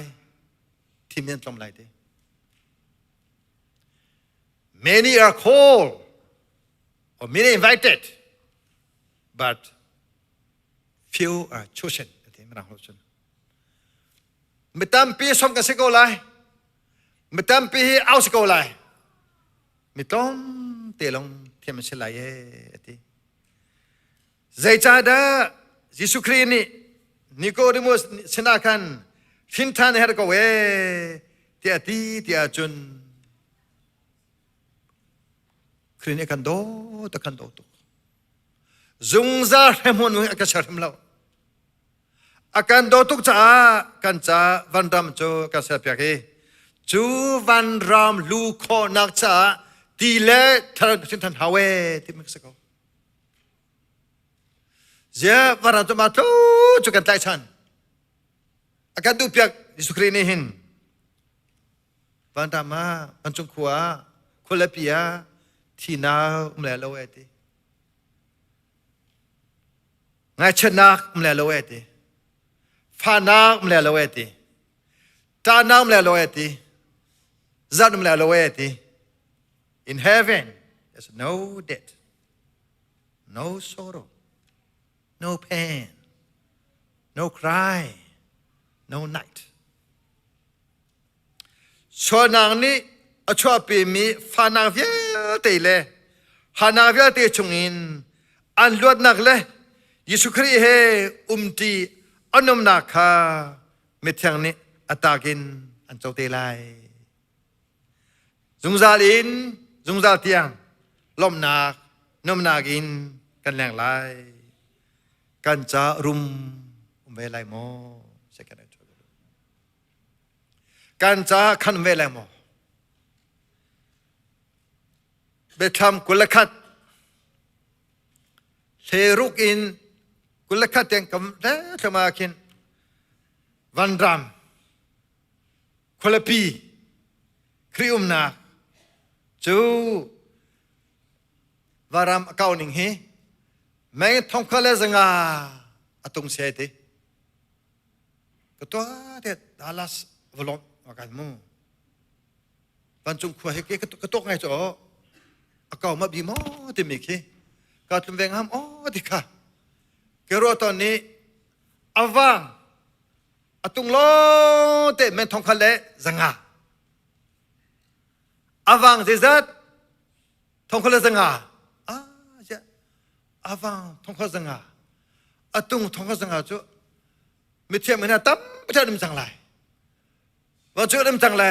thimmi an tlawm lai te many are called or many invited but few are chosen ati mirang holh cun mi tampi sawm kan si ko lai Mi tampi hi au si ko lai. Mi tlawmte lawng thiam an si lai ee a ti. Zeicahdah Jesuh Khrih nih Nicodemus sinah khan hrin ṭhan a herh ko ee tiah a ti tiah cun Khrih nih a kan dawt a kan daw tuk. Zungzal hremhmun a kan ser hrim lo. A kan dawt tuk caah kan ca vanram cu kan serpiak i cu vanram lu khawhnak caah ti le thar sin than hau e ti mi si ko. Zia vanram cu ma tlu cu kan tlai chan. A kan duh piak Jesuh Khrih nih hin vanram ah vancung khua ah khualipi ah thina um le lo e ti. Ngaihchiatnak um le lo e ti. Fahnak um le lo e ti. Ṭahnak um le lo e ti. Zat um le lo e ti. In heaven, there's no death, no sorrow, no pain, no cry, no night. Sualnak nih a chuahpimi fahnak vialte le harnak vialte chungin an luatnak le Jesuh Khrih he umṭi an umnak kha Mithiang nih a tak in an co te lai. Zungzal in zungzal tiang lawmhnak nuamnak in kan leng lai. Kan ca rum um ve lai maw? Second Kan ca khan um ve lai maw? Biathlam 21 hleruk in 21 tiang kam thlama khin vanram khualipi Khrih umnak cu varam a kau ning hi meng thongkha le zanga a tung se ti ka tua te Dallas vlog kan mu vancung khua hi ka tok ngai cho a kau ma bi mo ti mi khi ka tlum veng ham o ti kha ke ro ton ni awang atung lo te men thong khat le zanga awang zeizat thong khat le zanga a ya awang thong khat zanga atung thong khat zanga chu mithiam ina tam pathian cang lai Va cu rim cang le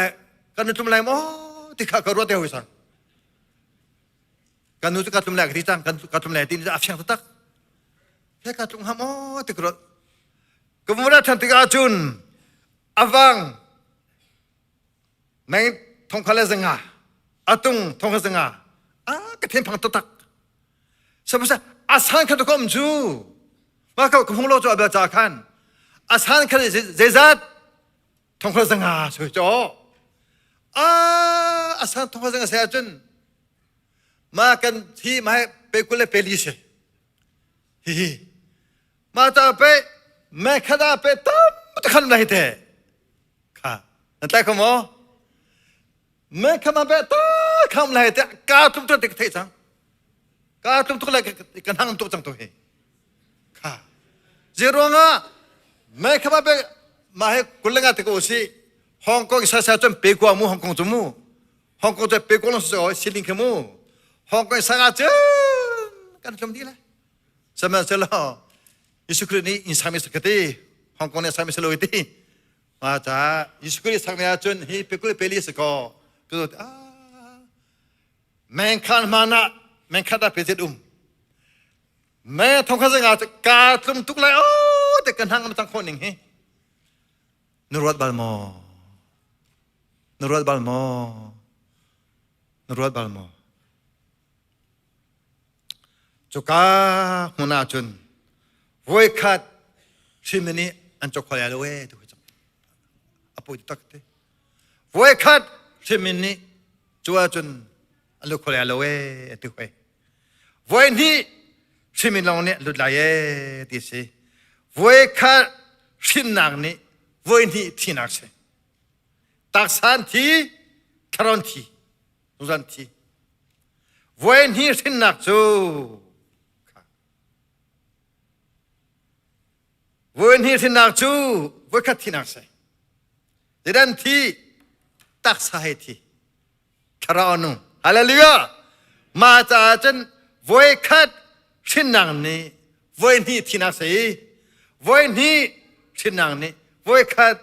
kan nu tlum lai maw ti kha ka ruat te hoi sang. Kan nu cu ka tlum lai ka ti cang kan ka tlum lai ti ni a fiang taktak. He ka tlung ham aw ti ka ruat. Ka vun than tikah cun awang meng thongkha le zanga atung thongkha zanga a ka then phang taktak. Sabasa asan kha to kom cu ma ka ka phung lo cu abel cha khan asan kha zeizat thongkhol zanga soi cho a asan thongkhol zanga se ahcun ma kan hi ma pe kul le pe li se hi hi ma ta pe me khada pe tam ta khan lai te kha nan tlai ko mo me khama pe ta kham lai te ka tum tu te thei chang ka tum tuk lai kan hang tuk chang to hi Kha. Zeiruangah mei kha pe mah he kulenga te ko si Hong Kong sa sa cun pe kwa mu Hong Kong cu mu Hong Kong cu pe kwa long so siling khe mu Hong Kong sanga cun kan tlum dih lai sihmanhsehlaw Jesuh Khrih nih inn sami sakati Hong Kong nih sami salo ti ma ca Jesuh Khrih sak mi ahcun hi pe kul pe li si ko ah mengkhan hmana mengkhat ah pe zet um Me thong kha zinga ka tlum tuk lai o te kan hang am cang khawh ning hi na ruat bal maw na ruat bal maw na ruat bal maw cuka hmun ah cun voikhat hrim nih an chok khol lo e tu a poi tak te voikhat hrim nih cu ahcun an lu khol lo e ti hoi Voi hnih hrimin lawng nih lut lai ee ti si. Voi khat hrinnak nih voi hnih thinak si. Taksa an thi, thlarau an thi, zungzal an thi. Voi hnih hrinnak cu voi hnih hrinnak cu voi khat thinak si. Zeidah thi? Taksa he thi. Thlarau nung. Hallelujah! Mah caah cun voikhat hrinnak nih voihnih thinak si, voihnih hrinnak nih voikhat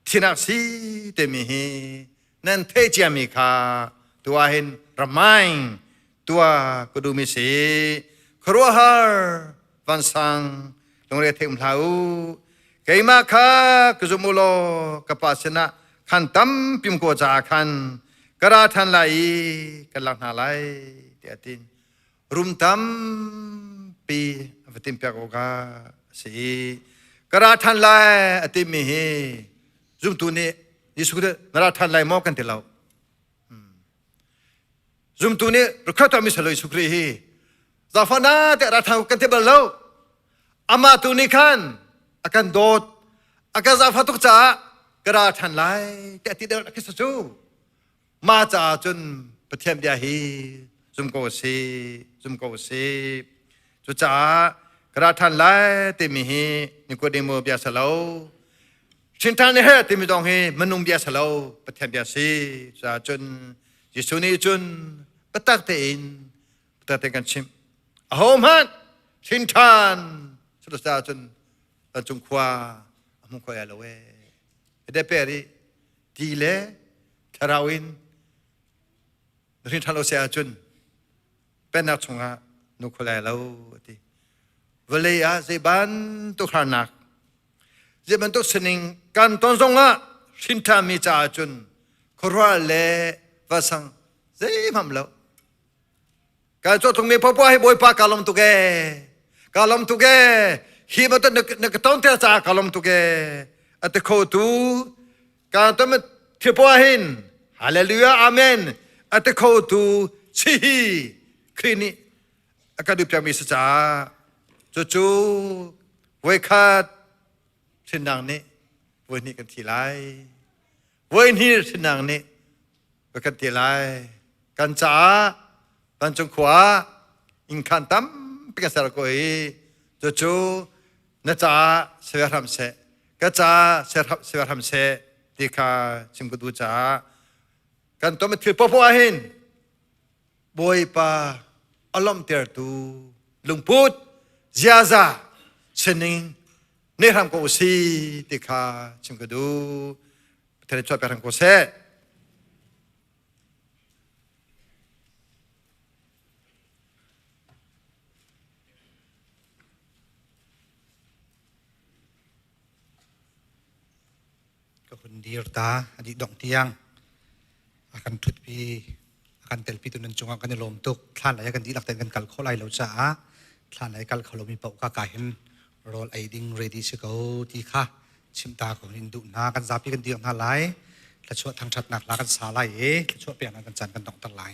thinak si timi hi nan theih ciami kha tu ah hin ramaing tua ka duhmi si. Khuaruahhar vansang lungre thei um hlah u. Keimah kha ka zum u law ka pa sinah khan tampi um ko caah khan ka ra ṭhan lai i kan lak hna lai tiah a ti. Rum tampi a va timhpiak awkah a si i ka ra ṭhan lai a timi hi zumtu nih Jesuh Khrih na ra ṭhan lai maw kan ti lo. Zumtu nih recruit mi salo Jesuh Khrih hi zafana te ra ṭhan kan ti bal lo. Amah tu nih khan a kan dawt, a kan zaangfah tuk caah ka ra ṭhan lai tiah ti deuh khi cu. Mah caah cun Pathian bia hi zum ko si, zum ko si. Cucaah ka ra ṭhan lai timi hi Nikodemo bia si lo. Hrin ṭhan he timi zong hi minung bia si lo, Pathian bia si. Cucaah cun Jesuh nih cun biatak tein biatak tein kan chimh. Ahohmanh hrin ṭhan cucaah cun kan cung khua a hmu kho lo ee. De peri ti le thlarau in na hrin ṭhan lo si ahcun pennak chungah nu kho lai lo ati. Vawlei ah zei bantuk harnak zei bantuk sining kan ton zongah hrin ṭhanmi caah cun khuaruah le vasang zeihmanh lo. Ka cawhtung mi popoh hi Bawipa ka lawm tuk ee. Ka lawm tuk ee. Hi bantuk na ka ton ter caah ka lawm tuk ee. A ti kho tu ka ton thil poah hin hallelujah amen a ti kho tu si hi Khrih nih a kan duh piakmi si caah cucu voikhat hrinnak nih voihnih kan thi lai. Voihnih hrinnak nih kan ti lai. Kan caah vancung khua ah innkhan tampi kan ser ko i cucu na caah ser hram seh, ka caah ser hram seh ti kha chim ka duh caah kan tuahmi thil poahpoah ah hin Bawipa a lawmhtertu lungput ziaza sining nei hram ko usih ti kha chim ka duh. Pathian nih chuahpiak hram ko seh. Ka hun dir ta a dih dongh tiang a kan ṭhutpi a kan telpi tu nan cungah kan i lawm tuk. Thlan lei ah kan dihlak tein kan kal khawh lai lo caah thlan lei kal kho lomi paoh ka ka hin rawl ei ding ready si ko ti kha chimta ko in duh hna. Kan zapi kan dir hna lai. Thluachuah thangṭhatnak la kan sa lai i thluachuah peknak kan caan kan donghter lai.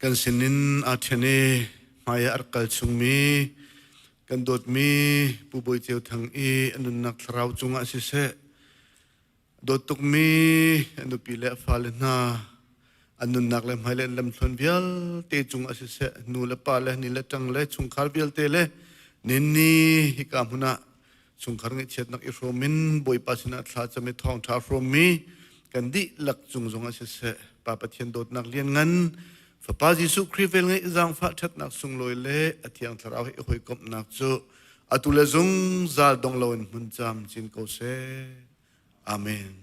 Kan sinin aa ṭhen i hmai ah a rak kal chungmi kan dawtmi Pu Bawi Ceu Thang i a nunnak thlarau cungah siseh, dawt tukmi a nupi le a fale hna an nunnak le hmailei an lamthluan vialte cungah siseh, nu le pa le ni le ṭang le chungkhar vialte le ninni hika hmun ah chungkhar ngaihchiatnak i hrawm in Bawipa sinah thla cam i thawngṭha hrawmmi kan dihlak cung zongah siseh, Pa Pathian dawtnak lianngan Fapa Jesuh Khrih velngeih zaangfah ṭhatnak sunglawi le a Thiang Thlarau he i hawikomhnak cu atu le zungzal dong loin hmun camcin ko seh. Amen.